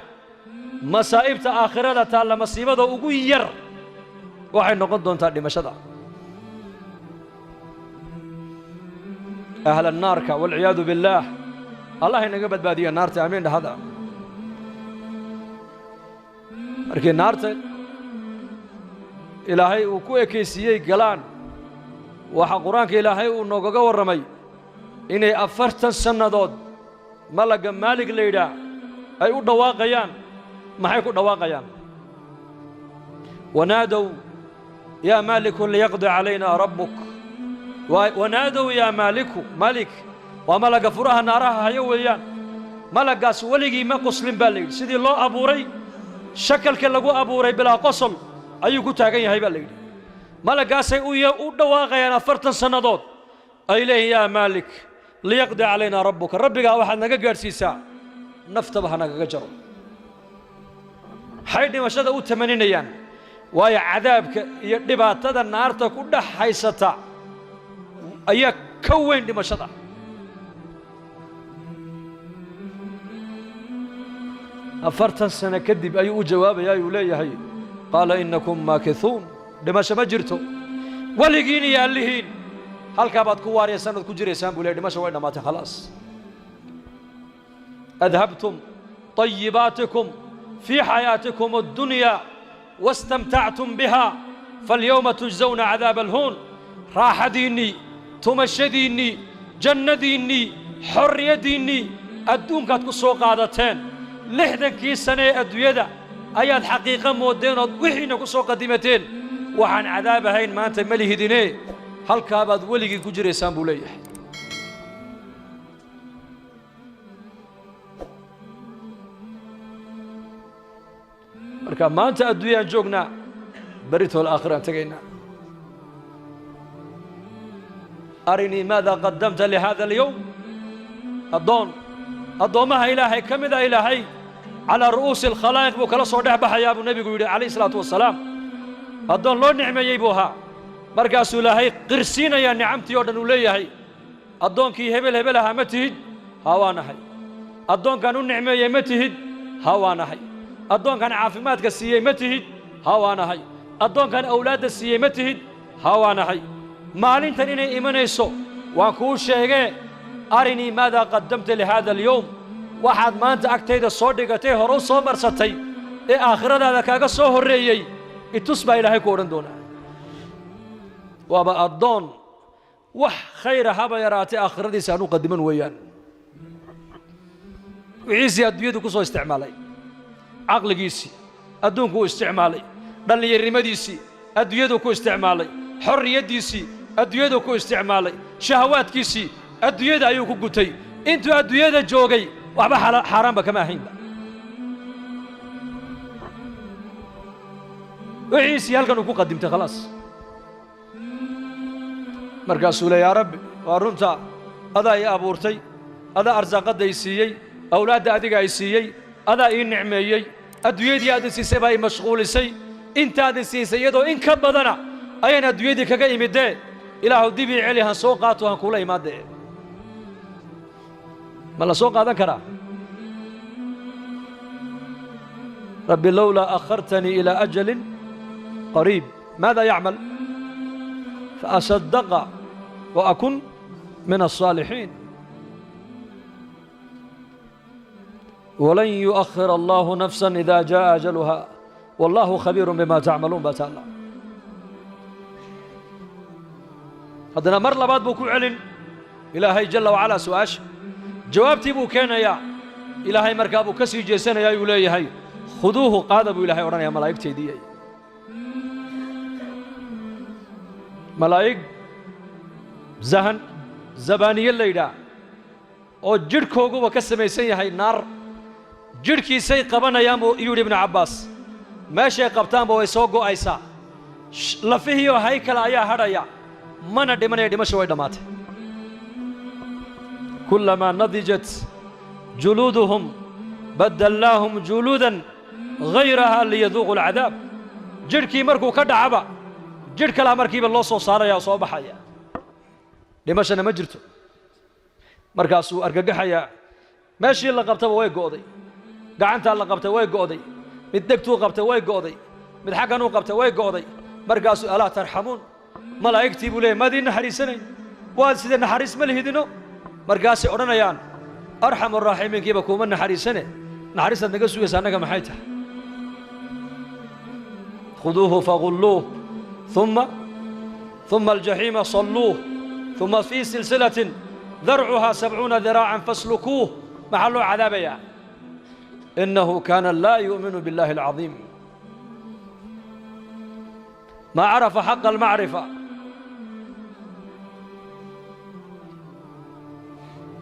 masaa'ibta aakhirada taalla masiibada ugu yar waxay noqon doontaa dhimashada. Ahla naarka, walciyaadu billaah, Allah inaga badbaadiya naarta, amiin dhahada. Markii naarta Ilaahay uu ku ekaysiiyey galaan, waxa Qur-aanka Ilaahay uu noogaga warramay inay 40 sannadood malagga Maalig la yidhaah ay u dhawaaqayaan. Maxay ku dhawaaqayaan? Wanaadow yaa maaliku liyaqdi calaynaa rabbuk. Wanaadow yaa maaliku. Maalik waa malagga furaha naaraha hayo weeyaan. Malaggaas weligii ma qoslin baa la yidhi. Sidii loo abuuray, shakalka lagu abuuray, bilaa qosol ayuu ku taagan yahay baa la yidhi. Malaggaasay u dhawaaqayaan 40 sannadood, ay leeyihin: yaa Maalik liyaqdi calaynaa rabbuka, rabbigaa waxaad naga gaadhsiisaa naftaba ha nagaga jaro. Maxay dhimashada u tamaninayaan? Waayo cadaabka iyo dhibaatada naarta ku dhex haysata ayaa ka weyn dhimashada. 40 sano kadib ayuu u jawaabayaa, uu leeyahay: qaala innakum maakithuun, dhimasho ma jirto, weligiin iyo allihiin halkaa baad ku waaraysaan ood ku jiraysaan buu leeyahy. Dhimasho way dhammaatay, khalaas. Adhabtum طayibaatikum fii xayaatikum addunya wastamtactum biha falyawma tujzawna cadaaba alhuun. Raaxadiinnii, tumashadiinnii, jannadiinnii, xorriyaddiinnii adduunkaad ku soo qaadateen, 60kii sane ee adduunyada ayaad xaqiiqo moodeen ood wixiina ku soo qadimateen. Waxaan cadaab ahayn maanta ma lihidine, halkaa baad weligii ku jiraysaan buu leeyahay. Marka maanta adduunyaan joognaa, beritool aakhiraan tegaynaa. Arinii maada qadamta lihada alyowm. Addoon addoommaha Ilaahay ka mid a, Ilaahay calaa ru'uusi alkhalaa'iq buu kala soo dhex baxayaa buu nebigu yidhi calayhi isalaatu wasalaam. Addoon loo nicmeeyey buu ahaa. Markaasuu Ilaahay qirsiinayaa nicamtii oo dhan, uu leeyahay: addoonkii hebel hebel ahaa ma tihid? Haa, waa nahay. Addoonkan u nicmeeyey ma tihid? Haa, waa nahay. Addoonkan caafimaadka siiyey ma tihid? Haa, waa nahay. Addoonkan awlaadda siiyey ma tihid? Haa, waa nahay. Maalintan inay imanayso waan kuu sheegee, arinii maadaa qadamta lihaada alyowm, waxaad maanta agtayda soo dhigatay, hore u soo marsatay ee aakhiradaada kaaga soo horreeyey itus baa Ilaahay ku odhan doonaa. Waaba addoon wax khayra haba yaraatay aakhiradiisa aan u qadiman weeyaan. Wixiisii adduunyadu ku soo isticmaalay, caqligiisii adduunku u isticmaalay, dhallinyarnimadiisii adduunyadu ku isticmaalay, xorriyaddiisii adduunyadu ku isticmaalay, shahawaadkiisii adduunyada ayuu ku gutay. Intuu adduunyada joogay waxba xaaraanba kama ahaynba. Wixiisii halkan uu ku qadimtay, khalaas. Markaasuu le: yaa Rabbi, waa runta, adaa ii abuurtay, adaa arsaaqadda i siiyey, awlaadda adiga i siiyey, adaa ii nicmeeyey, adduunyadii aad i siisay baa i mashquulisay, intaad i siisay iyadoo in ka badana Ayaan adduunyadii kaga imidee, Ilaahu dib ii celi, han soo qaato, han kula imaadee. Ma la soo qaadan karaa? Rabbi lowlaa akhartanii ilaa ajalin qariib. Maada yacmal? Faasadaqa wa akun min alsaalixiin. Walan yu'akhir allahu nafsan ida jaa'a ajaluha wallahu khabiirun bima tacmaluun baa taalla. Haddana mar labaad buu ku celin Ilaahay jalla wacalaa su'aasha, jawaabtii buu keenayaa. Ilaahay markaa buu ka sii jeesanayaa, ayuu leeyahay khuduuhu, qaada buu Ilahay odhanayaa malaa'igteedii. Malaa'ig zahan zabaaniye la yidhaah oo jidhkooguba ka samaysan yahay naar, jidhkiisay qabanayaan buu yidhi Ibnu Cabbaas. Meeshay qabtaanba way soo go'aysaa, lafihiioo haykala ayaa hadhaya, mana dhimanaya, dhimasho way dhammaatay. Kullamaa nadijat juluuduhum baddalnaahum juluudan hayrahaa liyaduuqu alcadaab. Jidhkii markuu ka dhacaba jidh kalaa markiiba loo soo saaraya oo soo baxaya, dhimashana ma jirto. Markaasuu argagaxayaa, meeshii la qabtaba way go'day, gacantaa la qabtay way go'day, mid dhegtuu qabtay way go'day, mid xagganuu qabtay way go'day. Markaasuu alaa tarxamuun, malaa'igtii buu leeyay, maad ii naxariisanayn? Waad sidee naxariis ma lihidino? Markaasay odhanayaan arxamu raaximiinkiiba kuuma naxariisane, naxariistaad naga sugaysa annaga maxay tahay? Khuduuhu fagulluuh ثuma aljaxiima salluuh ثuma fii silsilatin darcuhaa 70 diraacan faslukuuh. Maxaa loo cadaabayaa? Innahu kaana laa yu'minu biاllahi alcadiim, maa carafa xaqa almacrifa.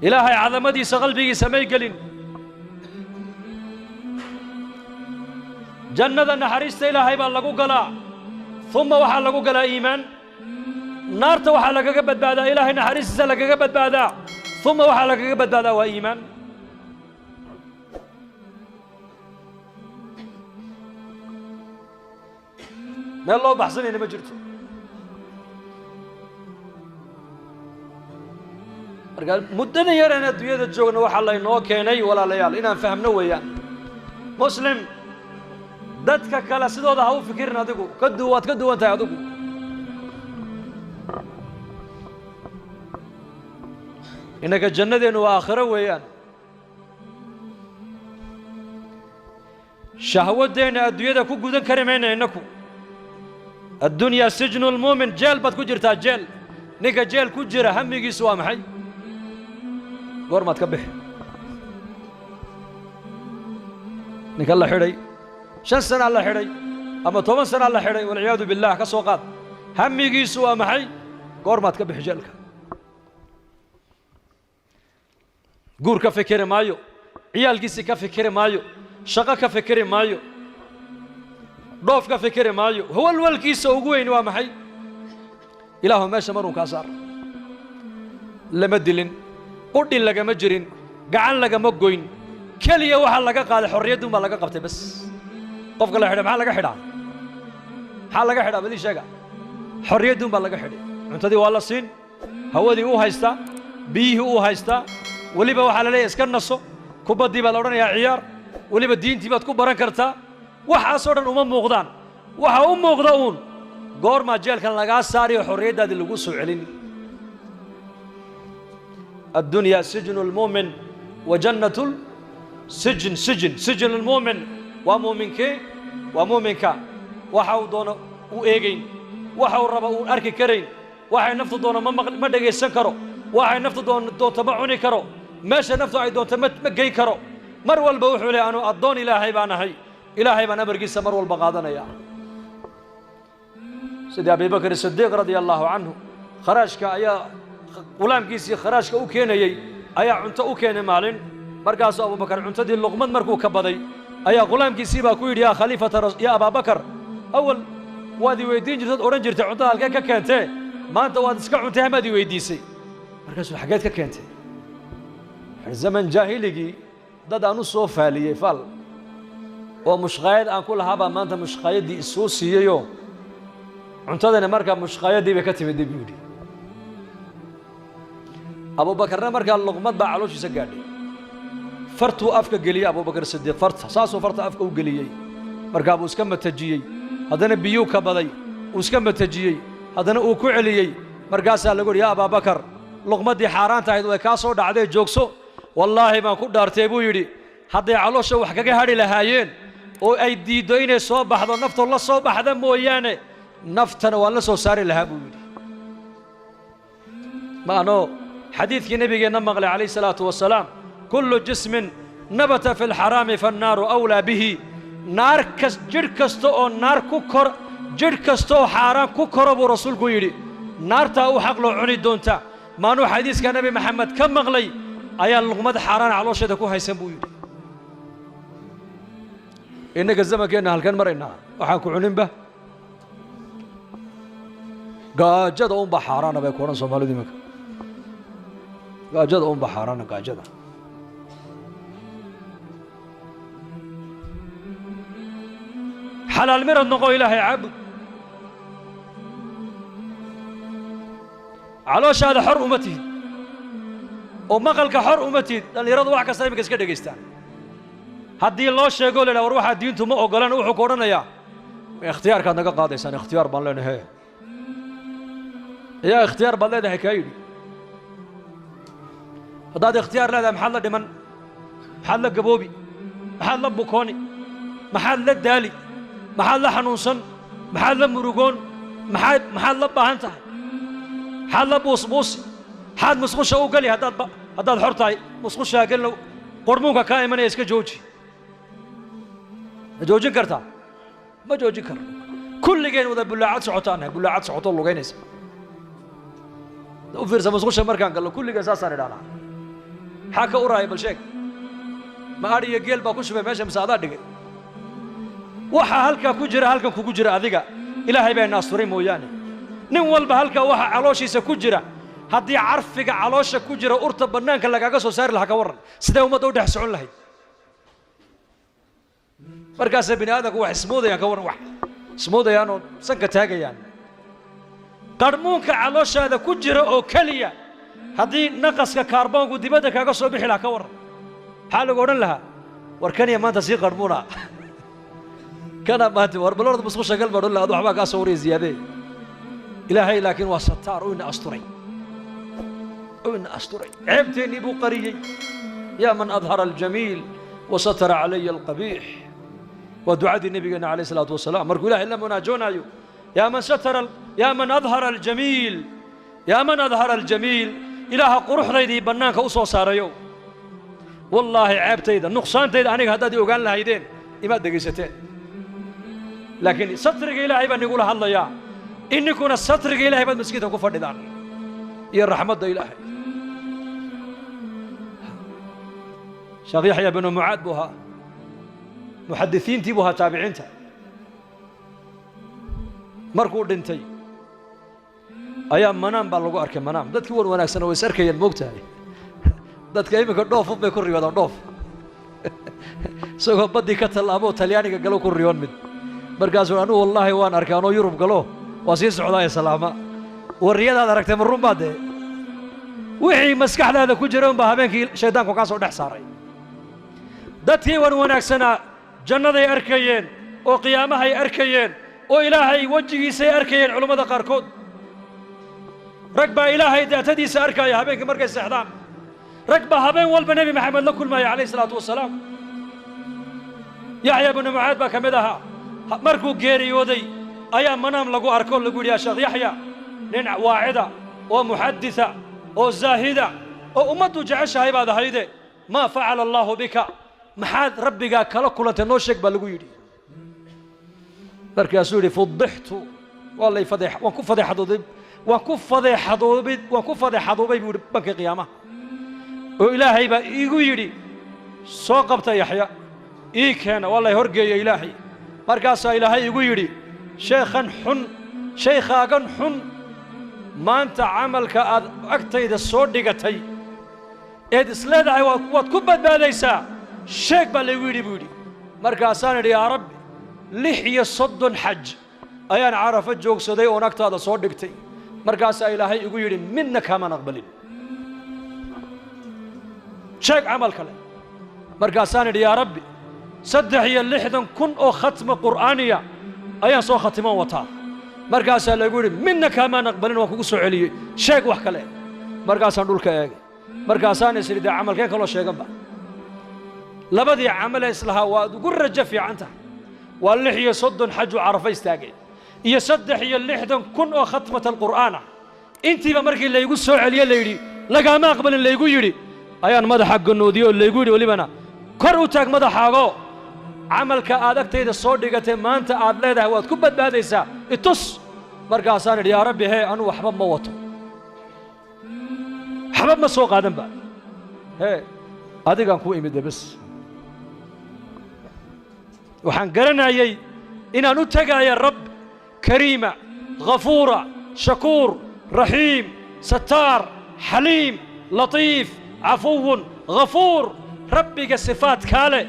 Ilaahay cadamadiisa qalbigiisa may gelin. Jannada naxariista Ilaahay baa lagu galaa, uma waxaa lagu galaa iimaan. Naarta waxaa lagaga badbaadaa Ilaahay naxariistiisa lagaga badbaadaa, uma waxaa lagaga badbaadaa waa iimaan. Meel loo baxsanayna ma jirto. Marka muddada yareen adduunyada joogna waxaa laynoo keenay walaalayaal inaan fahmno weeyaan. Muslim, dadka kale sidooda ha u fikirin, adigu ka du waad ka duwan tahay adigu. Innaka jannadeennu waa aakhiro weeyaan. Shahwaddeenna adduunyada ku gudan kari mayna innaku. Addunyaa sijnu lmuumin, jeel baad ku jirtaa, jeel. Ninka jeel ku jira hamigiisu waa maxay? Goormaad ka bixi? Ninka la xidhay 5 sanaa la xidhay ama 10 sanaa la xidhay, walciyaadu billah, ka soo qaad, hamigiisu waa maxay? Goormaad ka bixi jeelka? Guur ka fikiri maayo, ciyaalkiisii ka fikiri maayo, shaqo ka fikiri maayo, dhoof ka fikiri maayo. Walwalkiisa ugu weyn waa maxay? Ilaahu meesha marun kaa saar. Lama dilin, qudhi lagama jirin, gacan lagama goyn, keliya waxaa laga qaaday xorriyaddun baa laga qabtay bas. Qofka la xidhay maxaa laga xidhaa? Maxaa laga xidhaa? Badii sheega. Xorriyaddun baa laga xidhay. Cuntadii waa la siin, hawadii uu haystaa, biyihii uu haystaa, weliba waxaa la leeyahay iska naso, kubaddii baa la odhanayaa ciyaar, weliba diintii baad ku baran kartaa. Waxaasoo dhan uma muuqdaan. Waxa u muuqda uun goormaa jeelkan lagaa saariyo xorriyaddaadii lagu soo celin. Addunyaa sijnu lmuumin wa jannatu sijn. Sijn sijnu lmuumin waa muuminkee? Waa muuminka waxa uu doono u eegayn, waxa uu raba uu arki karayn, waxay naftu doono ma dhegaysan karo, waxay naftu doonto ma cuni karo, meesha naftu ay doonto ma geyn karo. Mar walba wuxuu leeyahay anuu addoon Ilaahay baan ahay, Ilaahay baan amarkiisa mar walba qaadanaya. Sidii Abibakr Sidiiq radia allahu canhu, kharaashka ayaa ghulaamkiisii kharaashka u keenayey ayaa cunto u keenay maalin. Markaasuu Abubakar cuntadii luqmad markuu ka baday ayaa ghulaamkiisii baa ku yidhi, yaa khaliifata, yaa Abaabakar, awal waad i weydiin jirtad odhan jirtay cuntada halkee ka keentee, maanta waad iska cuntay hamaad i weydiisay. Markaasuu xaggeed ka keentay? Zaman jaahiligii dad aan u soo faaliyey faal oo mushqaayad aan ku lahaa baa maanta mushqaayaddii isoo siiyeyoo Cuntadani markaa mushqaayadii bay ka timid buu yidhi. Abuubakarna markaa luqmad baa calooshiisa gaadhay. Fartuu afka geliyey Abubakar Sidiiq, farta saasuu farta afka u geliyey. Markaa buu iska matajiyey, haddana biyuu ka baday, uu iska matajiyey, haddana uu ku celiyey. Markaasaa lagu yidhi, yaa Abaabakar, luqmaddii xaaraanta ahayd way kaa soo dhacday, joogso. Wallaahi baan ku dhaartay buu yidhi, hadday caloosha wax kaga hadhi lahaayeen oo ay diiddo inay soo baxdo, naftoo la soo baxda mooyaane, naftana waan la soo saari lahaa buu yidhi. Ma anoo xadiidkii nabigeenna maqlay calayhi salaatu wasalaam, kullu jismin nabata fi lxaraami fannaaru awlaa bihi. Naar kas, jidh kasta oo naar ku kor, jidh kasta oo xaaraan ku koro buu rasuulku yidhi, naartaa u xaq loo cuni doonta. Maanuu xadiiska Nebi Maxamed ka maqlay ayaa luqmad xaaraan caloosheeda ku haysan buu yidhi. Innaga zamankeenna halkan maraynaa, waxaan ku cuninba gaajada unbaa xaaraana bay ku odhan Soomaalidu iminka. Gaajada unbaa xaaraana, gaajada. Xalaal mirad noqo, Ilaahay caabud, calooshaada xor uma tihid oo maqalka xor uma tihid. Dhallinyaradu wax kasta iminka iska dhegaystaan. Haddii loo sheego la yidhaha war waxaa diintu ma ogolan, wuxuu ku odhanayaa ikhtiyaarkaad naga qaadaysaan, ikhtiyaar baan leenahay. Yaa ikhtiyaar baad leedahay kaa yidhi? Haddaad ikhtiyaar leedahay, maxaad la dhiman? Maxaad la gaboobi? Maxaad la bukooni? Maxaad la daali? Maxaad la xanuunsan? Maxaad la murugoon? Maxaad la baahan tahay? Maxaad la buusbuusi? Maxaad musqusha u geli haddaad xor tahay? Musqushaa gelina, qormuunka kaa imanaya iska jooji. Ma joojin kartaa? Ma joojin karno. Kulligeen wada bullaacad socotaan nahay, bullaacad socotoo lugaynaysa. U fiirsa, musqusha markaan gallo kulligeen saasaan idhahnaa. Maxaa ka uraaya? Bal sheeg. Ma adhi iyo geel baa ku shubay meesha mise adaa dhigay? Waxaa halkaa ku jira halkan kugu jira adiga Ilaahay baa ina asturay mooyaane. Nin walba halkaa waxa calooshiisa ku jira, haddii carfiga caloosha ku jira urta bannaanka lagaaga soo saari lahaa, ka warran sidee ummadda u dhex socon lahayd? Markaasay bini aadamku wax ismoodayaan, ka warran, wax ismoodayaan oo sanka taagayaan. Qarmuunka calooshaada ku jira oo keliya haddii naqaska kaarboonku dibadda kaaga soo bixi lahaa, ka warran maxaa lagu odhan lahaa? War kaniya maanta sii qarmuuna kana maanta, war balorda musqusha gal baa odhan lahaa, waxbaa kaa soo waraya ziyaadee. Ilaahay laakiin waa sataar, uu ina asturay, uu ina asturay, ceebteennii buu qariyey. Yaa man adhara aljamiil wa satara calaya alqabiix, waa ducadii nabigeenna calayh salaatu wasalaam markuu Ilahay la munaajoonaayo. Yaa man satara, yaa man adhara aljamiil, yaa man adhara aljamiil, Ilaaha quruxdaydii bannaanka u soo saarayo, wallaahi ceebtayda, nuqsaantayda aniga haddaad i ogaan lahaydeen imaad dhegaysateen, laakiin satriga Ilaahay baan nigula hadlayaa. Ininkuna satriga Ilahay baad maskiinta ku fadhidaan iyo raxmadda Ilaahay. Sheekh Yaxya binu Mucaad buu ahaa, muxadisiintii buu ahaa taabiciinta. Markuu dhintay ayaa manaam baa lagu arkay. Manaam dadkii wan wanaagsana way is arkayeen, moogtahay. Dadka iminka dhoofun bay ku riyoodaan, dhoof isagoo baddii ka tallaabo Talyaaniga galo ku riyoon mid. Markaasuu anugu wallaahi waan arkay anoo Yurub galo, waa sii socdaa salaama. Warriyadaad aragtay ma run baa dee? Wixii maskaxdaada ku jira unbaa habeenkii shaydaanku kaa soo dhex saaray. Dadkii wan wanaagsanaa jannaday arkayeen oo qiyaamahay arkayeen oo Ilaahay wejigiisay arkayeen. Culummada qaarkood, rag baa Ilaahay daatadiisa arkaya habeenkii markay seexdaan. Rag baa habeen walba Nebi Maxamed la kulmaya calayhi salaatu wasalaam. Yaxya binu Mucaad baa ka mid ahaa. Markuu geeriyooday ayaa manaam lagu arko, lagu yidhi, yaa Sheekh Yaxya, nin waacida oo muxaditha oo zaahida oo ummaddu jeceshahay baad ahayde, maa facala allaahu bika? Maxaad rabbigaa kala kulantay? Noo sheeg baa lagu yidhi. Markaasuu yidhi, fudixtu, waa lay fadeex, waan ku fadeexadoobay, waan ku fadeexadoobay, waan ku fadeexadoobay buu yidhi bankii qiyaamaha, oo Ilaahay baa iigu yidhi, soo qabta Yaxya, ii keena. Waa lay horgeeya Ilaahay. Markaasaa Ilaahay igu yidhi, sheekhan xun, shaykhaagan xun, maanta camalka aad agtayda soo dhigatay eed isleedahay waad ku badbaadaysaa sheeg baa laygu yidhi buu yidhi. Markaasaan idhi, yaa Rabbi, 36 xaj Ayaan Carafo joogsaday oon agtaada soo dhigtay. Markaasaa Ilaahay igu yidhi, midna kaamaan aqbalin, sheeg camal kale. Markaasaan idhi, yaa Rabbi, 63,000 oo khatma qur'aaniya ayaan soo khatiman wataa. Markaasaa lagu yidhi, midna kaamaan aqbalin, waan kugu soo celiyey, sheeg wax kale. Markaasaan dhulka eegay, markaasaan is idhi, dee camalkeen kaloo sheeganba? Labadii camalee islahaa waad ugu rajo fiican tahay waa 36 xaju Carafa istaagay iyo 63,000 oo khatmat alqur'aan ah. Intiiba markii laygu soo celiye, layidhi lagaama aqbalin laygu yidhi, ayaan madaxa gannoodiyey oo laygu yidhi, welibana kor u taag madaxaago, camalka aad agtayda soo dhigatay maanta aad leedahay waad ku badbaadaysaa itus. Markaasaan idhi, yaa Rabbi, hee, anuu waxba ma wato, waxba ma soo qaadanba, hee, adigaan ku imide bes. Waxaan garanayay inaan u tegaya Rabb kariima, ghafuura, shakuur, raxiim, sataar, xaliim, latiif, cafuwun ghafuur, Rabbiga sifaadkaa leh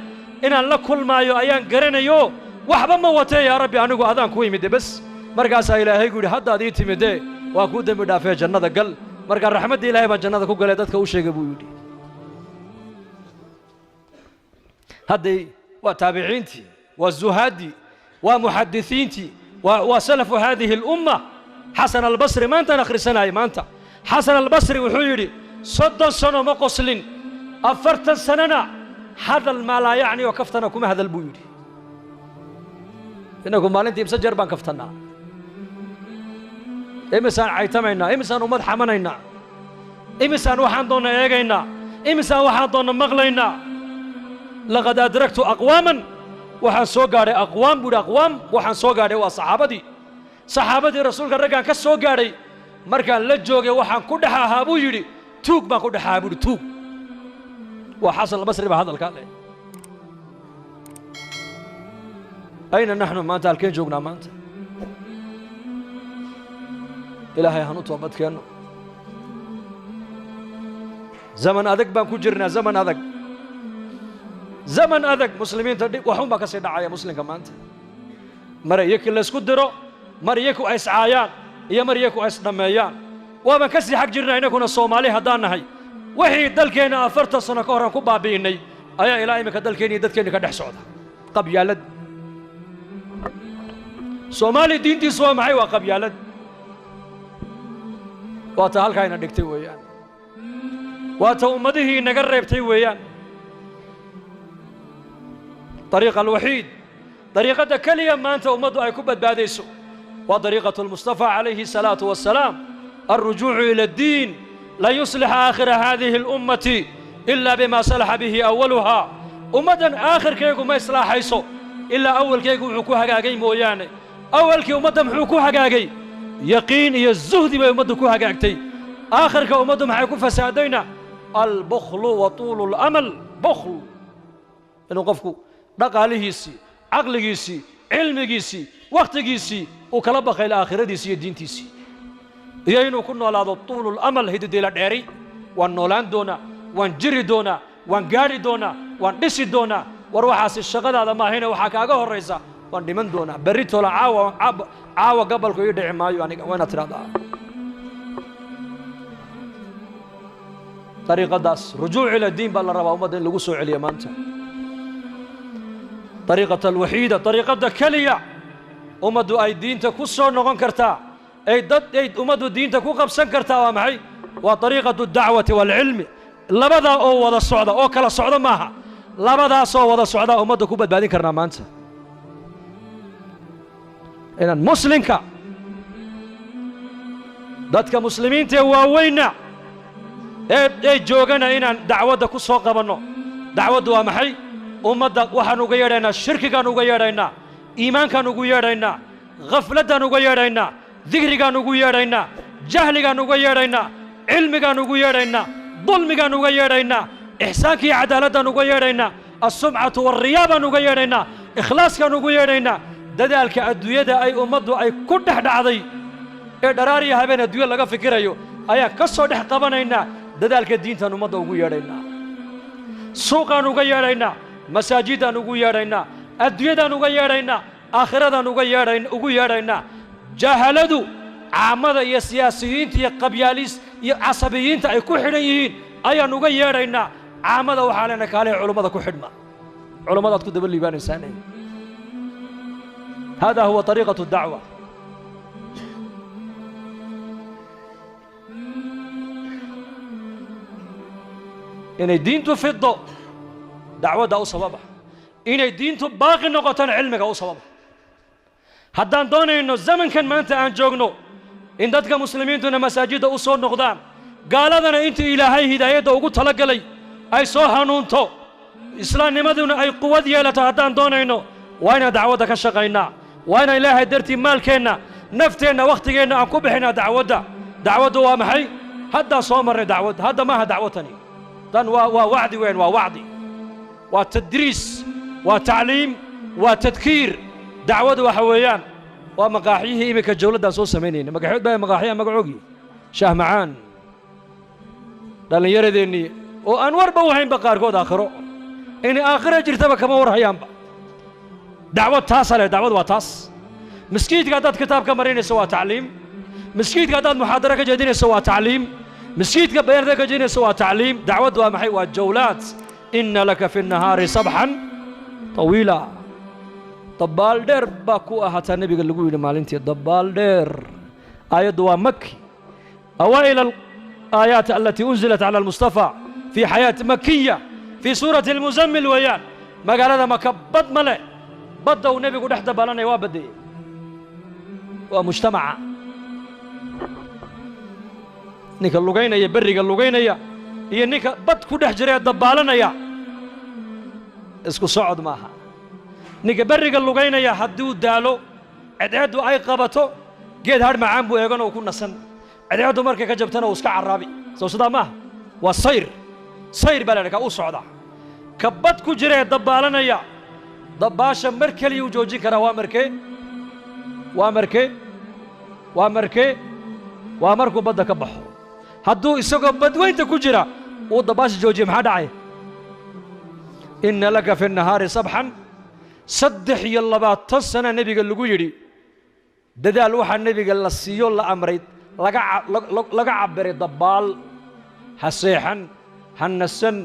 inaan la kulmaayo ayaan garanayo. Waxba ma watee, yaa Rabbi, anigu adaan ku imide bes. Markaasaa Ilaahay gu yidhi, haddaad ii timidee waa kuu dembi dhaafee, jannada gal. Markaa raxmaddii Ilahay baan jannada ku galay dadka u sheegay, buu yidhi. Hadday waa taabiciintii, waa zuhaaddii, waa muxadisiintii, waa salafu haadihi alumma. Xasan Albasri maantaan akhrisanayay maanta. Xasan Albasri wuxuu yidhi, 30 sano ma qoslin, 40 sanona hadal maa laa yacni oo kaftana kuma hadal, buu yidhi. Innagu maalintii imse jeer baan kaftannaa? Imisaan caytamaynaa? Imisaan ummad xamanaynaa? Imisaan waxaan doonna eegaynaa? Imisaan waxaan doonna maqlaynaa? Laqad adraktu aqwaaman, waxaan soo gaadhay aqwaam, buu yidhi. Aqwaam waxaan soo gaadhay waa saxaabadii, saxaabadii Rasuulka. Raggaan ka soo gaadhay markaan la joogay, waxaan ku dhex ahaa, buu yidhi, tuug baan ku dhex ahaa, buu yidhi, tuug. Waa Xasan Albasri baa hadalkaa leh. Ayna naxnu maanta? Halkeen joognaa maanta? Ilaahay han u toobad keenno. Zaman adag baan ku jirnaa, zaman adag, zaman adag. Muslimiinta dhib waxun baa ka sii dhacaya muslimka maanta. Mar iyaki laysku diro, mar iyaku ay iscaayaan iyo mar iyaku ay isdhammeeyaan. Waabaan ka sii xag jirnaa innaguna Soomaali haddaan nahay. Wixii dalkeenna 40 sano ka horaan ku baabi'innay ayaa ilaa iminka dalkeenna iyo dadkeenna ka dhex socda. Qabyaalad. Soomaali diintiisu waa maxay? Waa qabyaalad. Waa ta halkaa ina dhigtay weeyaan, waa ta ummadihii inaga reebtay weeyaan. Dariiqa alwaxiid, dariiqadda keliya maanta ummaddu ay ku badbaadayso waa dariiqatu almustafa calayhi الsalaatu wassalaam, alrujuucu ila addiin. Lan yuslixa aakhira haadihi اlummati ila bima salaxa bihi awaluhaa. Ummaddan aakhirkeegu ma islaaxayso ilaa awalkeegu wuxuu ku hagaagay mooyaane. Awalkii ummadda muxuu ku hagaagay? Yaqiin iyo zuhdi bay ummaddu ku hagaagtay. Aakhirka ummaddu maxay ku fasaadayna? Albukhlu wa tuulu alamal. Bukhl, inuu qofku dhaqaalihiisii, caqligiisii, cilmigiisii, wakhtigiisii uu kala bakaylo aakhiradiisii iyo diintiisii, iyo inuu ku noolaado tuulu lamal, hididiila dheeri. Waan noolaan doonaa, waan jiri doonaa, waan gaadhi doonaa, waan dhisi doonaa. War waxaasi shaqadaada maahine, waxaa kaaga horraysa waan dhiman doonaa berri toola, caawa caawa gabalku ii dhici maayo aniga, waa inaad tidhahdaa. Dariiqadaas rujuuc ila diin baa la rabaa ummadda in lagu soo celiyo maanta. Dariiqata alwaxiida, dariiqadda keliya ummaddu ay diinta ku soo noqon kartaa, ay dad ay ummaddu diinta ku qabsan kartaa waa maxay? Waa dariiqatu dacwati waalcilmi. Labadaa oo wada socda, oo kala socda maaha, labadaasoo wada socdaa ummadda ku badbaadin karnaa maanta. Inaan muslimka, dadka muslimiinta ee waaweynna ee joogana inaan dacwadda ku soo qabanno. Dacwaddu waa maxay? Ummadda waxaan uga yeedhaynaa shirkigaan uga yeedhaynaa, iimaankaan ugu yeedhaynaa, khafladdaan uga yeedhaynaa, dikrigaan ugu yeedhaynaa, jahligaan uga yeedhaynaa, cilmigaan ugu yeedhaynaa, dulmigaan uga yeedhaynaa, ixsaanka iyo cadaaladdan uga yeedhaynaa, assumcatu walriyaa baan uga yeedhaynaa, ikhlaaskaan ugu yeedhaynaa. Dadaalka adduunyada ay ummaddu ay ku dhex dhacday ee dharaariya habeen adduunya laga fikirayo ayaan ka soo dhex qabanaynaa. Dadaalka diintaan ummadda ugu yeedhaynaa, suuqaan uga yeedhaynaa, masaajidaan ugu yeedhaynaa, adduunyadaan uga yeedhaynaa. Aakhiradaan uga yeedhayn ugu yeedhaynaa. Jahaladu caamada iyo siyaasiyiinta iyo qabyaalis iyo casabiyiinta ay ku xidhan yihiin ayaan uga yeedhaynaa. Caamada waxaa leenahay kaalee culummada ku xidhma, culummadaad ku daba liibaanaysaan. Hada huwa طariiqaة الdacwa. Inay diintu fido dacwadda u sababa, inay diintu baaqi noqotona cilmiga u sababa. Haddaan doonayno zamankan maanta aan joogno in dadka muslimiintuna masaajidda u soo noqdaan, gaaladana intii Ilaahay hidaayadda ugu talagalay ay soo hanuunto, islaamnimaduna ay quwad yeelato, haddaan doonayno waa inaan dacwadda ka shaqaynaa. Waa inaan Ilaahay dartii maalkeenna, nafteenna, wakhtigeenna aan ku bixinaa dacwadda. Dacwaddu waa maxay? Haddaan soo marnay dacwad. Hadda maaha dacwatani tan, waa wacdi weyn, waa wacdi, waa tadriis, waa tacliim, waa tadkiir. Dacwadu waxa weeyaan waa maqaaxyihii iminka jawladdaan soo samaynayna. Maqaaxyood baa maqaaxyaha magacoogii shaah macaan, dhallinyaradeennii oo aan warba u haynba qaarkood aakhiro inay aakhira jirtaba kama war hayaanba. Dacwad taasa leh. Dacwad waa taas. Maskiidka haddaad kitaab ka marinayso waa tacliim, maskiidka haddaad muxaadaro ka jeedinayso waa tacliim, maskiidka bayaanada ka jeedinayso waa tacliim. Dacwad waa maxay? Waa jawlaad. Ina laka fi nnahaari sabxan طawiila. Dabbaal dheer baa ku ahaataa nebiga lagu yidhi maalintii dabbaal dheer. Aayaddu waa maki, awaa'il alaayaat alatii unzilat cala almustafa fi xayaati makiya fii suurati almuzammil weeyaan. Magaalada Maka bad ma leh, badda uu nebigu dhex dabaalanaya waa baddeeyey, waa mujtamaca. Ninka lugaynaya berriga lugaynaya iyo ninka bad ku dhex jira ee dabbaalanaya isku socod maaha. Ninka berriga lugaynaya hadduu daalo, cadceeddu ay qabato, geed hadh macaan buu eegana uu ku nasan. Cadceeddu markay ka jabtana uu iska carraabi. Sow sidaa maaha? Waa sayr, sayr baa la idhaha, ka u socda. Ka bad ku jira ee dabbaalanaya dabbaasha mar keliya uu joojin karaa. Waa markee? Waa markee? Waa markee? Waa markuu badda ka baxo. Hadduu isagoo badweynta ku jira uu dabbaasha joojiya, maxaa dhacay? Ina laka fi nnahaari sabxan. 23 sana nebiga lagu yidhi dadaal. Waxaa nebiga la siiyo la amray laga cabiray dabbaal. Ha seexan, ha nasan,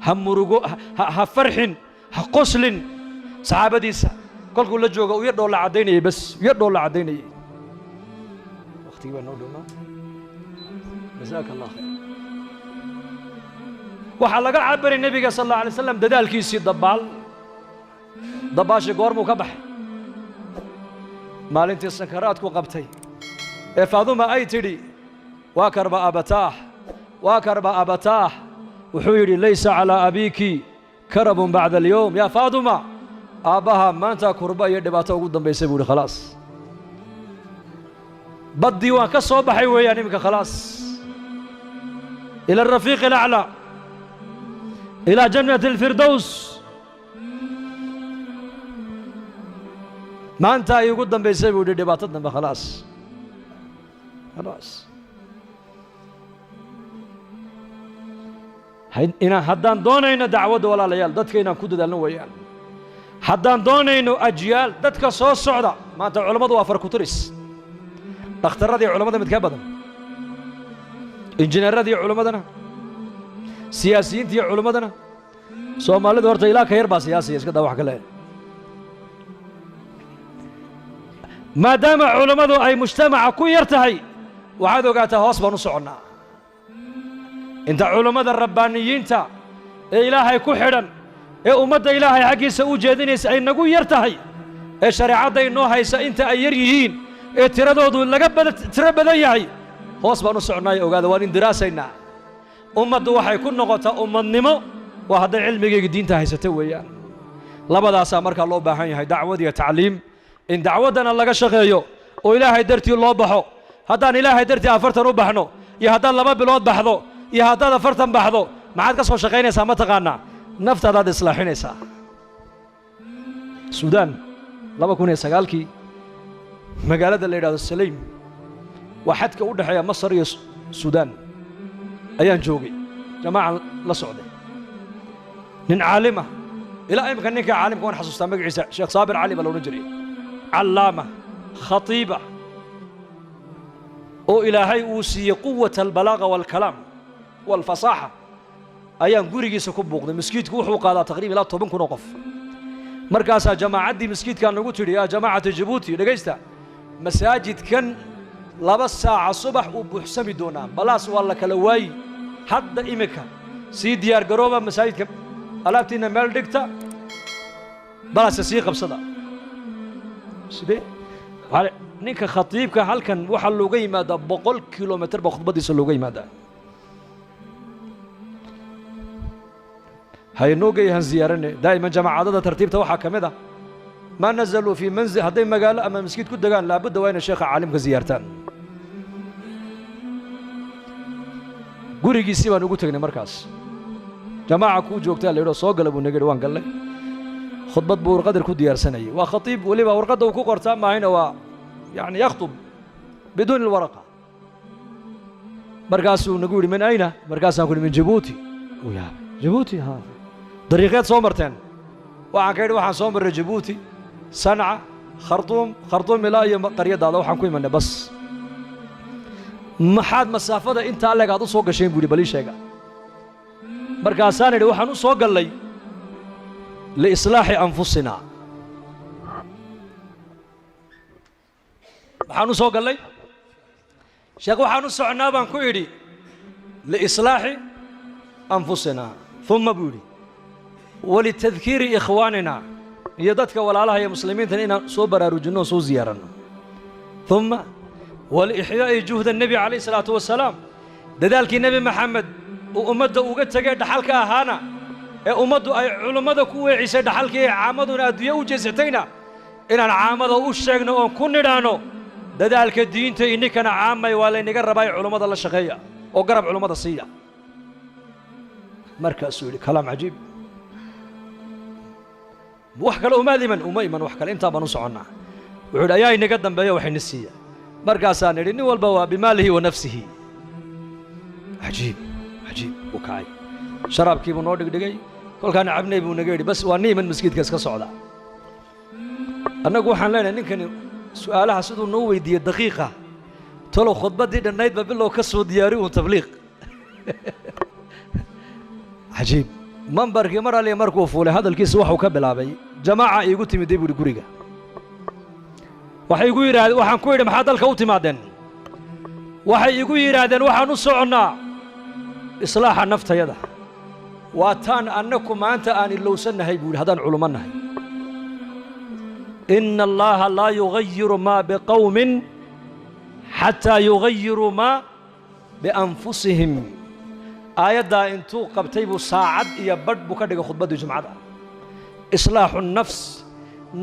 ha murugo, ha farxin, ha qoslin. Saxaabadiisa kolkuu la jooga uu yar dhoolla caddaynayay, bas yar dhoolla caddaynayay. Waqtigii baa noo dhownaa. Jazaaka Allah khayr. Waxaa laga cabiray nebiga sal alla alay slam dadaalkiisii dabbaal. Dabbaashii goormuu ka baxay? Maalintii sankaraadku qabtay ee Faaduma ay tidhi waa karba abataah, waa karba abataah. Wuxuu yidhi laysa calaa abiiki karabun bacda alyowm yaa Faaduma. Aabbaha maanta kurba iyo dhibaato ugu dambaysay buu yidhi. Khalaas, baddii waan ka soo baxay weeyaan iminka. Khalaas, ila arafiiqi alaclaa, ilaa jannati alfirdows. Maanta ay ugu dambaysay buu yidhi dhibaato dambe. Khalaas, khalaas. Inaan haddaan doonayno dacwadda, walaalayaal, dadka inaan ku dadaalno weeyaan. Haddaan doonayno ajyaal dadka soo socda, maanta culammadu waa farkutiris. Dhakhtarradii culammada mid ka badan, injineeradii culammadana, siyaasiyiintiiyo culammadana. Soomaalidu horta ilaa ka yar baa siyaasiya, iska daa wax kale. Maadaama culammadu ay mujtamaca ku yar tahay, waxaad ogaataa hoos baan u soconnaa. Inta culammada rabbaaniyiinta ee Ilaahay ku xidhan ee ummadda Ilaahay xaggiisa u jeedinaysa ay nagu yar tahay, ee shareecadda inoo haysa inta ay yar yihiin, ee tiradoodu laga bada tiro badan yahay, hoos baan u soconnaayo. Ogaada, waan indiraasaynaa. Ummaddu waxay ku noqotaa ummadnimo waa hadday cilmigayga diinta haysata weeyaan. Labadaasaa markaa loo baahan yahay, dacwad iyo tacliim. In dacwaddana laga shaqeeyo oo Ilaahay dartii loo baxo. Haddaan Ilaahay dartii 40 u baxno iyo haddaad 2 bilood baxdo iyo haddaad 40 baxdo, maxaad ka soo shaqaynaysaa? Ma taqaanaa? Naftaadaad islaaxinaysaa. Suudaan 2009kii magaalada la yidhahdo Saleym, waa xadka u dhexeeya Masar iyo Suudaan, ayaan joogay, jamaacan la socday. Nin caalim ah, ilaa imika ninka caalimka waan xasuustaa magaciisa, Sheekh Saabir Cali baa la odhan jiray. callaama khatiiba oo Ilaahay uu siiyey quwata albalaaga waalkalaam waalfasaaxa ayaan gurigiisa ku buuqday. Maskiidku wuxuu qaadaa taqriiban ilaa 10,000 oo qof. Markaasaa jamaacaddii maskiidkaa nagu tidhi, yaa jamaacata Jabuuti, dhegaysta, masaajidkan 2 saaca subax uu buuxsami doonaa, balaas waa la kala waayi. Hadda iminka sii diyaar garooba, masaajidka alaabtiinna meel dhigta, balaase sii qabsada. Sidee ninka khatiibka halkan waxaa looga yimaadaa 100 kilomitir baa khudbaddiisa looga yimaadaa. Haynoo geeyahan ziyaarane. Daa'iman jamaacadada tartiibta waxaa ka mid ah maa nazaluu fii manzil, hadday magaalo ama maskiid ku degaan laabudda waa inay sheekha caalimka ziyaartaan. Gurigiisii baan ugu tegnay markaas. Jamaaca kuu joogtaa la yidhi, soo gala buu naga yidhi. Waan gallay. Khudbad buu warqadar ku diyaarsanayay. Waa khatiib weliba, warqadda uu ku qortaa maahayna waa yacni yakhtub biduuni alwaraqa. Markaasuu nagu yidhi min ayna? Markaasaan ku yidhi min Jabuuti. Uu yaabay. Jabuuti? Ha, dariiqeed soo marteen? Waxaan ka yidhi waxaan soo marray Jabuuti, Sanca, Khartuum, Khartuum ilaa iyo qaryadaada waxaan ku imanay bas. Maxaad masaafada intaa leeg aad u soo gasheen buu yidhi, bal ii sheega. Markaasaan idhi waxaan u soo gallay liislaaxi anfusina. Maxaan u soo gallay sheekh? Waxaan u soconaa baan ku idhi liislaaxi anfusina. Uma buu yidhi walitadkiiri ikhwaanina, iyo dadka walaalaha iyo muslimiintana inaan soo baraarujinno oo soo ziyaaranno. Uma walixyaa'i juhda nebi calayhi salaatu wasalaam, dadaalkii Nebi Maxamed uu ummadda uga tegay dhaxalka ahaana ee ummaddu ay culummada ku weecisay dhaxalkii ee caamaduna adduunye u jeesatayna inaan caamada u sheegno oon ku nidhaano dadaalka diinta ininkana caamay waa laynaga rabaa ee culummada la shaqeeya oo garab culummada siiya. Markaasuu yidhi kalaam cajiib, wax kale umaad iman, uma iman wax kale, intaa baan u soconnaa. Wuxuu yidhi ayaa inaga dambeeya waxayna siiya. Markaasaan idhi nin walba waa bimaalihi wa nafsihi. Cajiib cajiib. Wuu kacay, sharaabkii buu noo dhigdhigay. Kolkaan cabnay buu naga yidhi bas waa ni iman maskiidka iska socda. Annagu waxaan leenahay ninkani su'aalaha siduu noo weydiiyey daqiiqa, talow khudbaddii dhannaydba bilow ka soo diyaari uun tabliiq. Cajiib. Mambarkii mar aliya markuu fuulay hadalkiisa waxuu ka bilaabay jamaaca iigu timiday buu yidhi guriga. Waxay igu yidhaahdeen, waxaan ku yidhi maxaa dalka u timaadeen? Waxay igu yidhaahdeen waxaan u soconnaa islaaxa naftayada. Waa taan annaku maanta aan ilowsannahay buu yidhi haddaan culummo nahay. Ina Allaaha laa yugayiru maa biqawmin xataa yugayiruu maa bianfusihim. Aayaddaa intuu qabtay buu saacad iyo badh buu ka dhigay khudbaddii jumcada. Islaaxu nafs,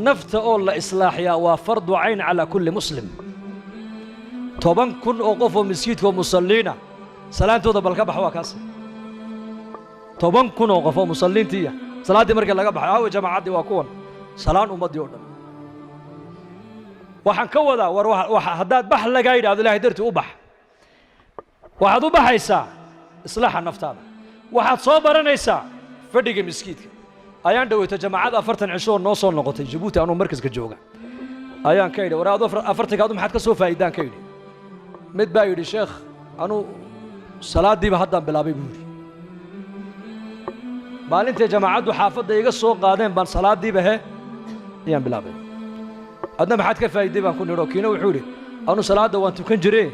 nafta oo la islaaxiyaa waa fardu cayn calaa kulli muslim. 10,000 oo qof oo maskiidka oo musalliina salaantooda bal ka bax waa kaas. 10,000 oo qof oo musalliintiiya salaaddii markii laga baxay aawe jamaacaddii waa kuwan salaan ummaddii oo dhan. Waxaan ka wadaa war haddaad bax lagaa yidhahdo Ilaahay dartii u bax, waxaad u baxaysaa islaaxa naftaada. Waxaad soo baranaysaa fadhiga maskiidka. Ayaan dhaweyta jamaacad 40 cisho oo noo soo noqotay Jabuuti anuu markaska jooga ayaan ka idhi war aad 40-ka adu maxaad ka soo faa'iidaan ka idhi. Mid baa yidhi sheekh anuu salaaddiiba haddaan bilaabay buu yidhi. Maalintay jamaacaddu xaafadda iga soo qaadeen baan salaaddiiba he ayaan bilaabay. Adna maxaad ka faa'iiday baan ku nidho. Kiina wuxuu yidhi anuu salaadda waan tukan jiree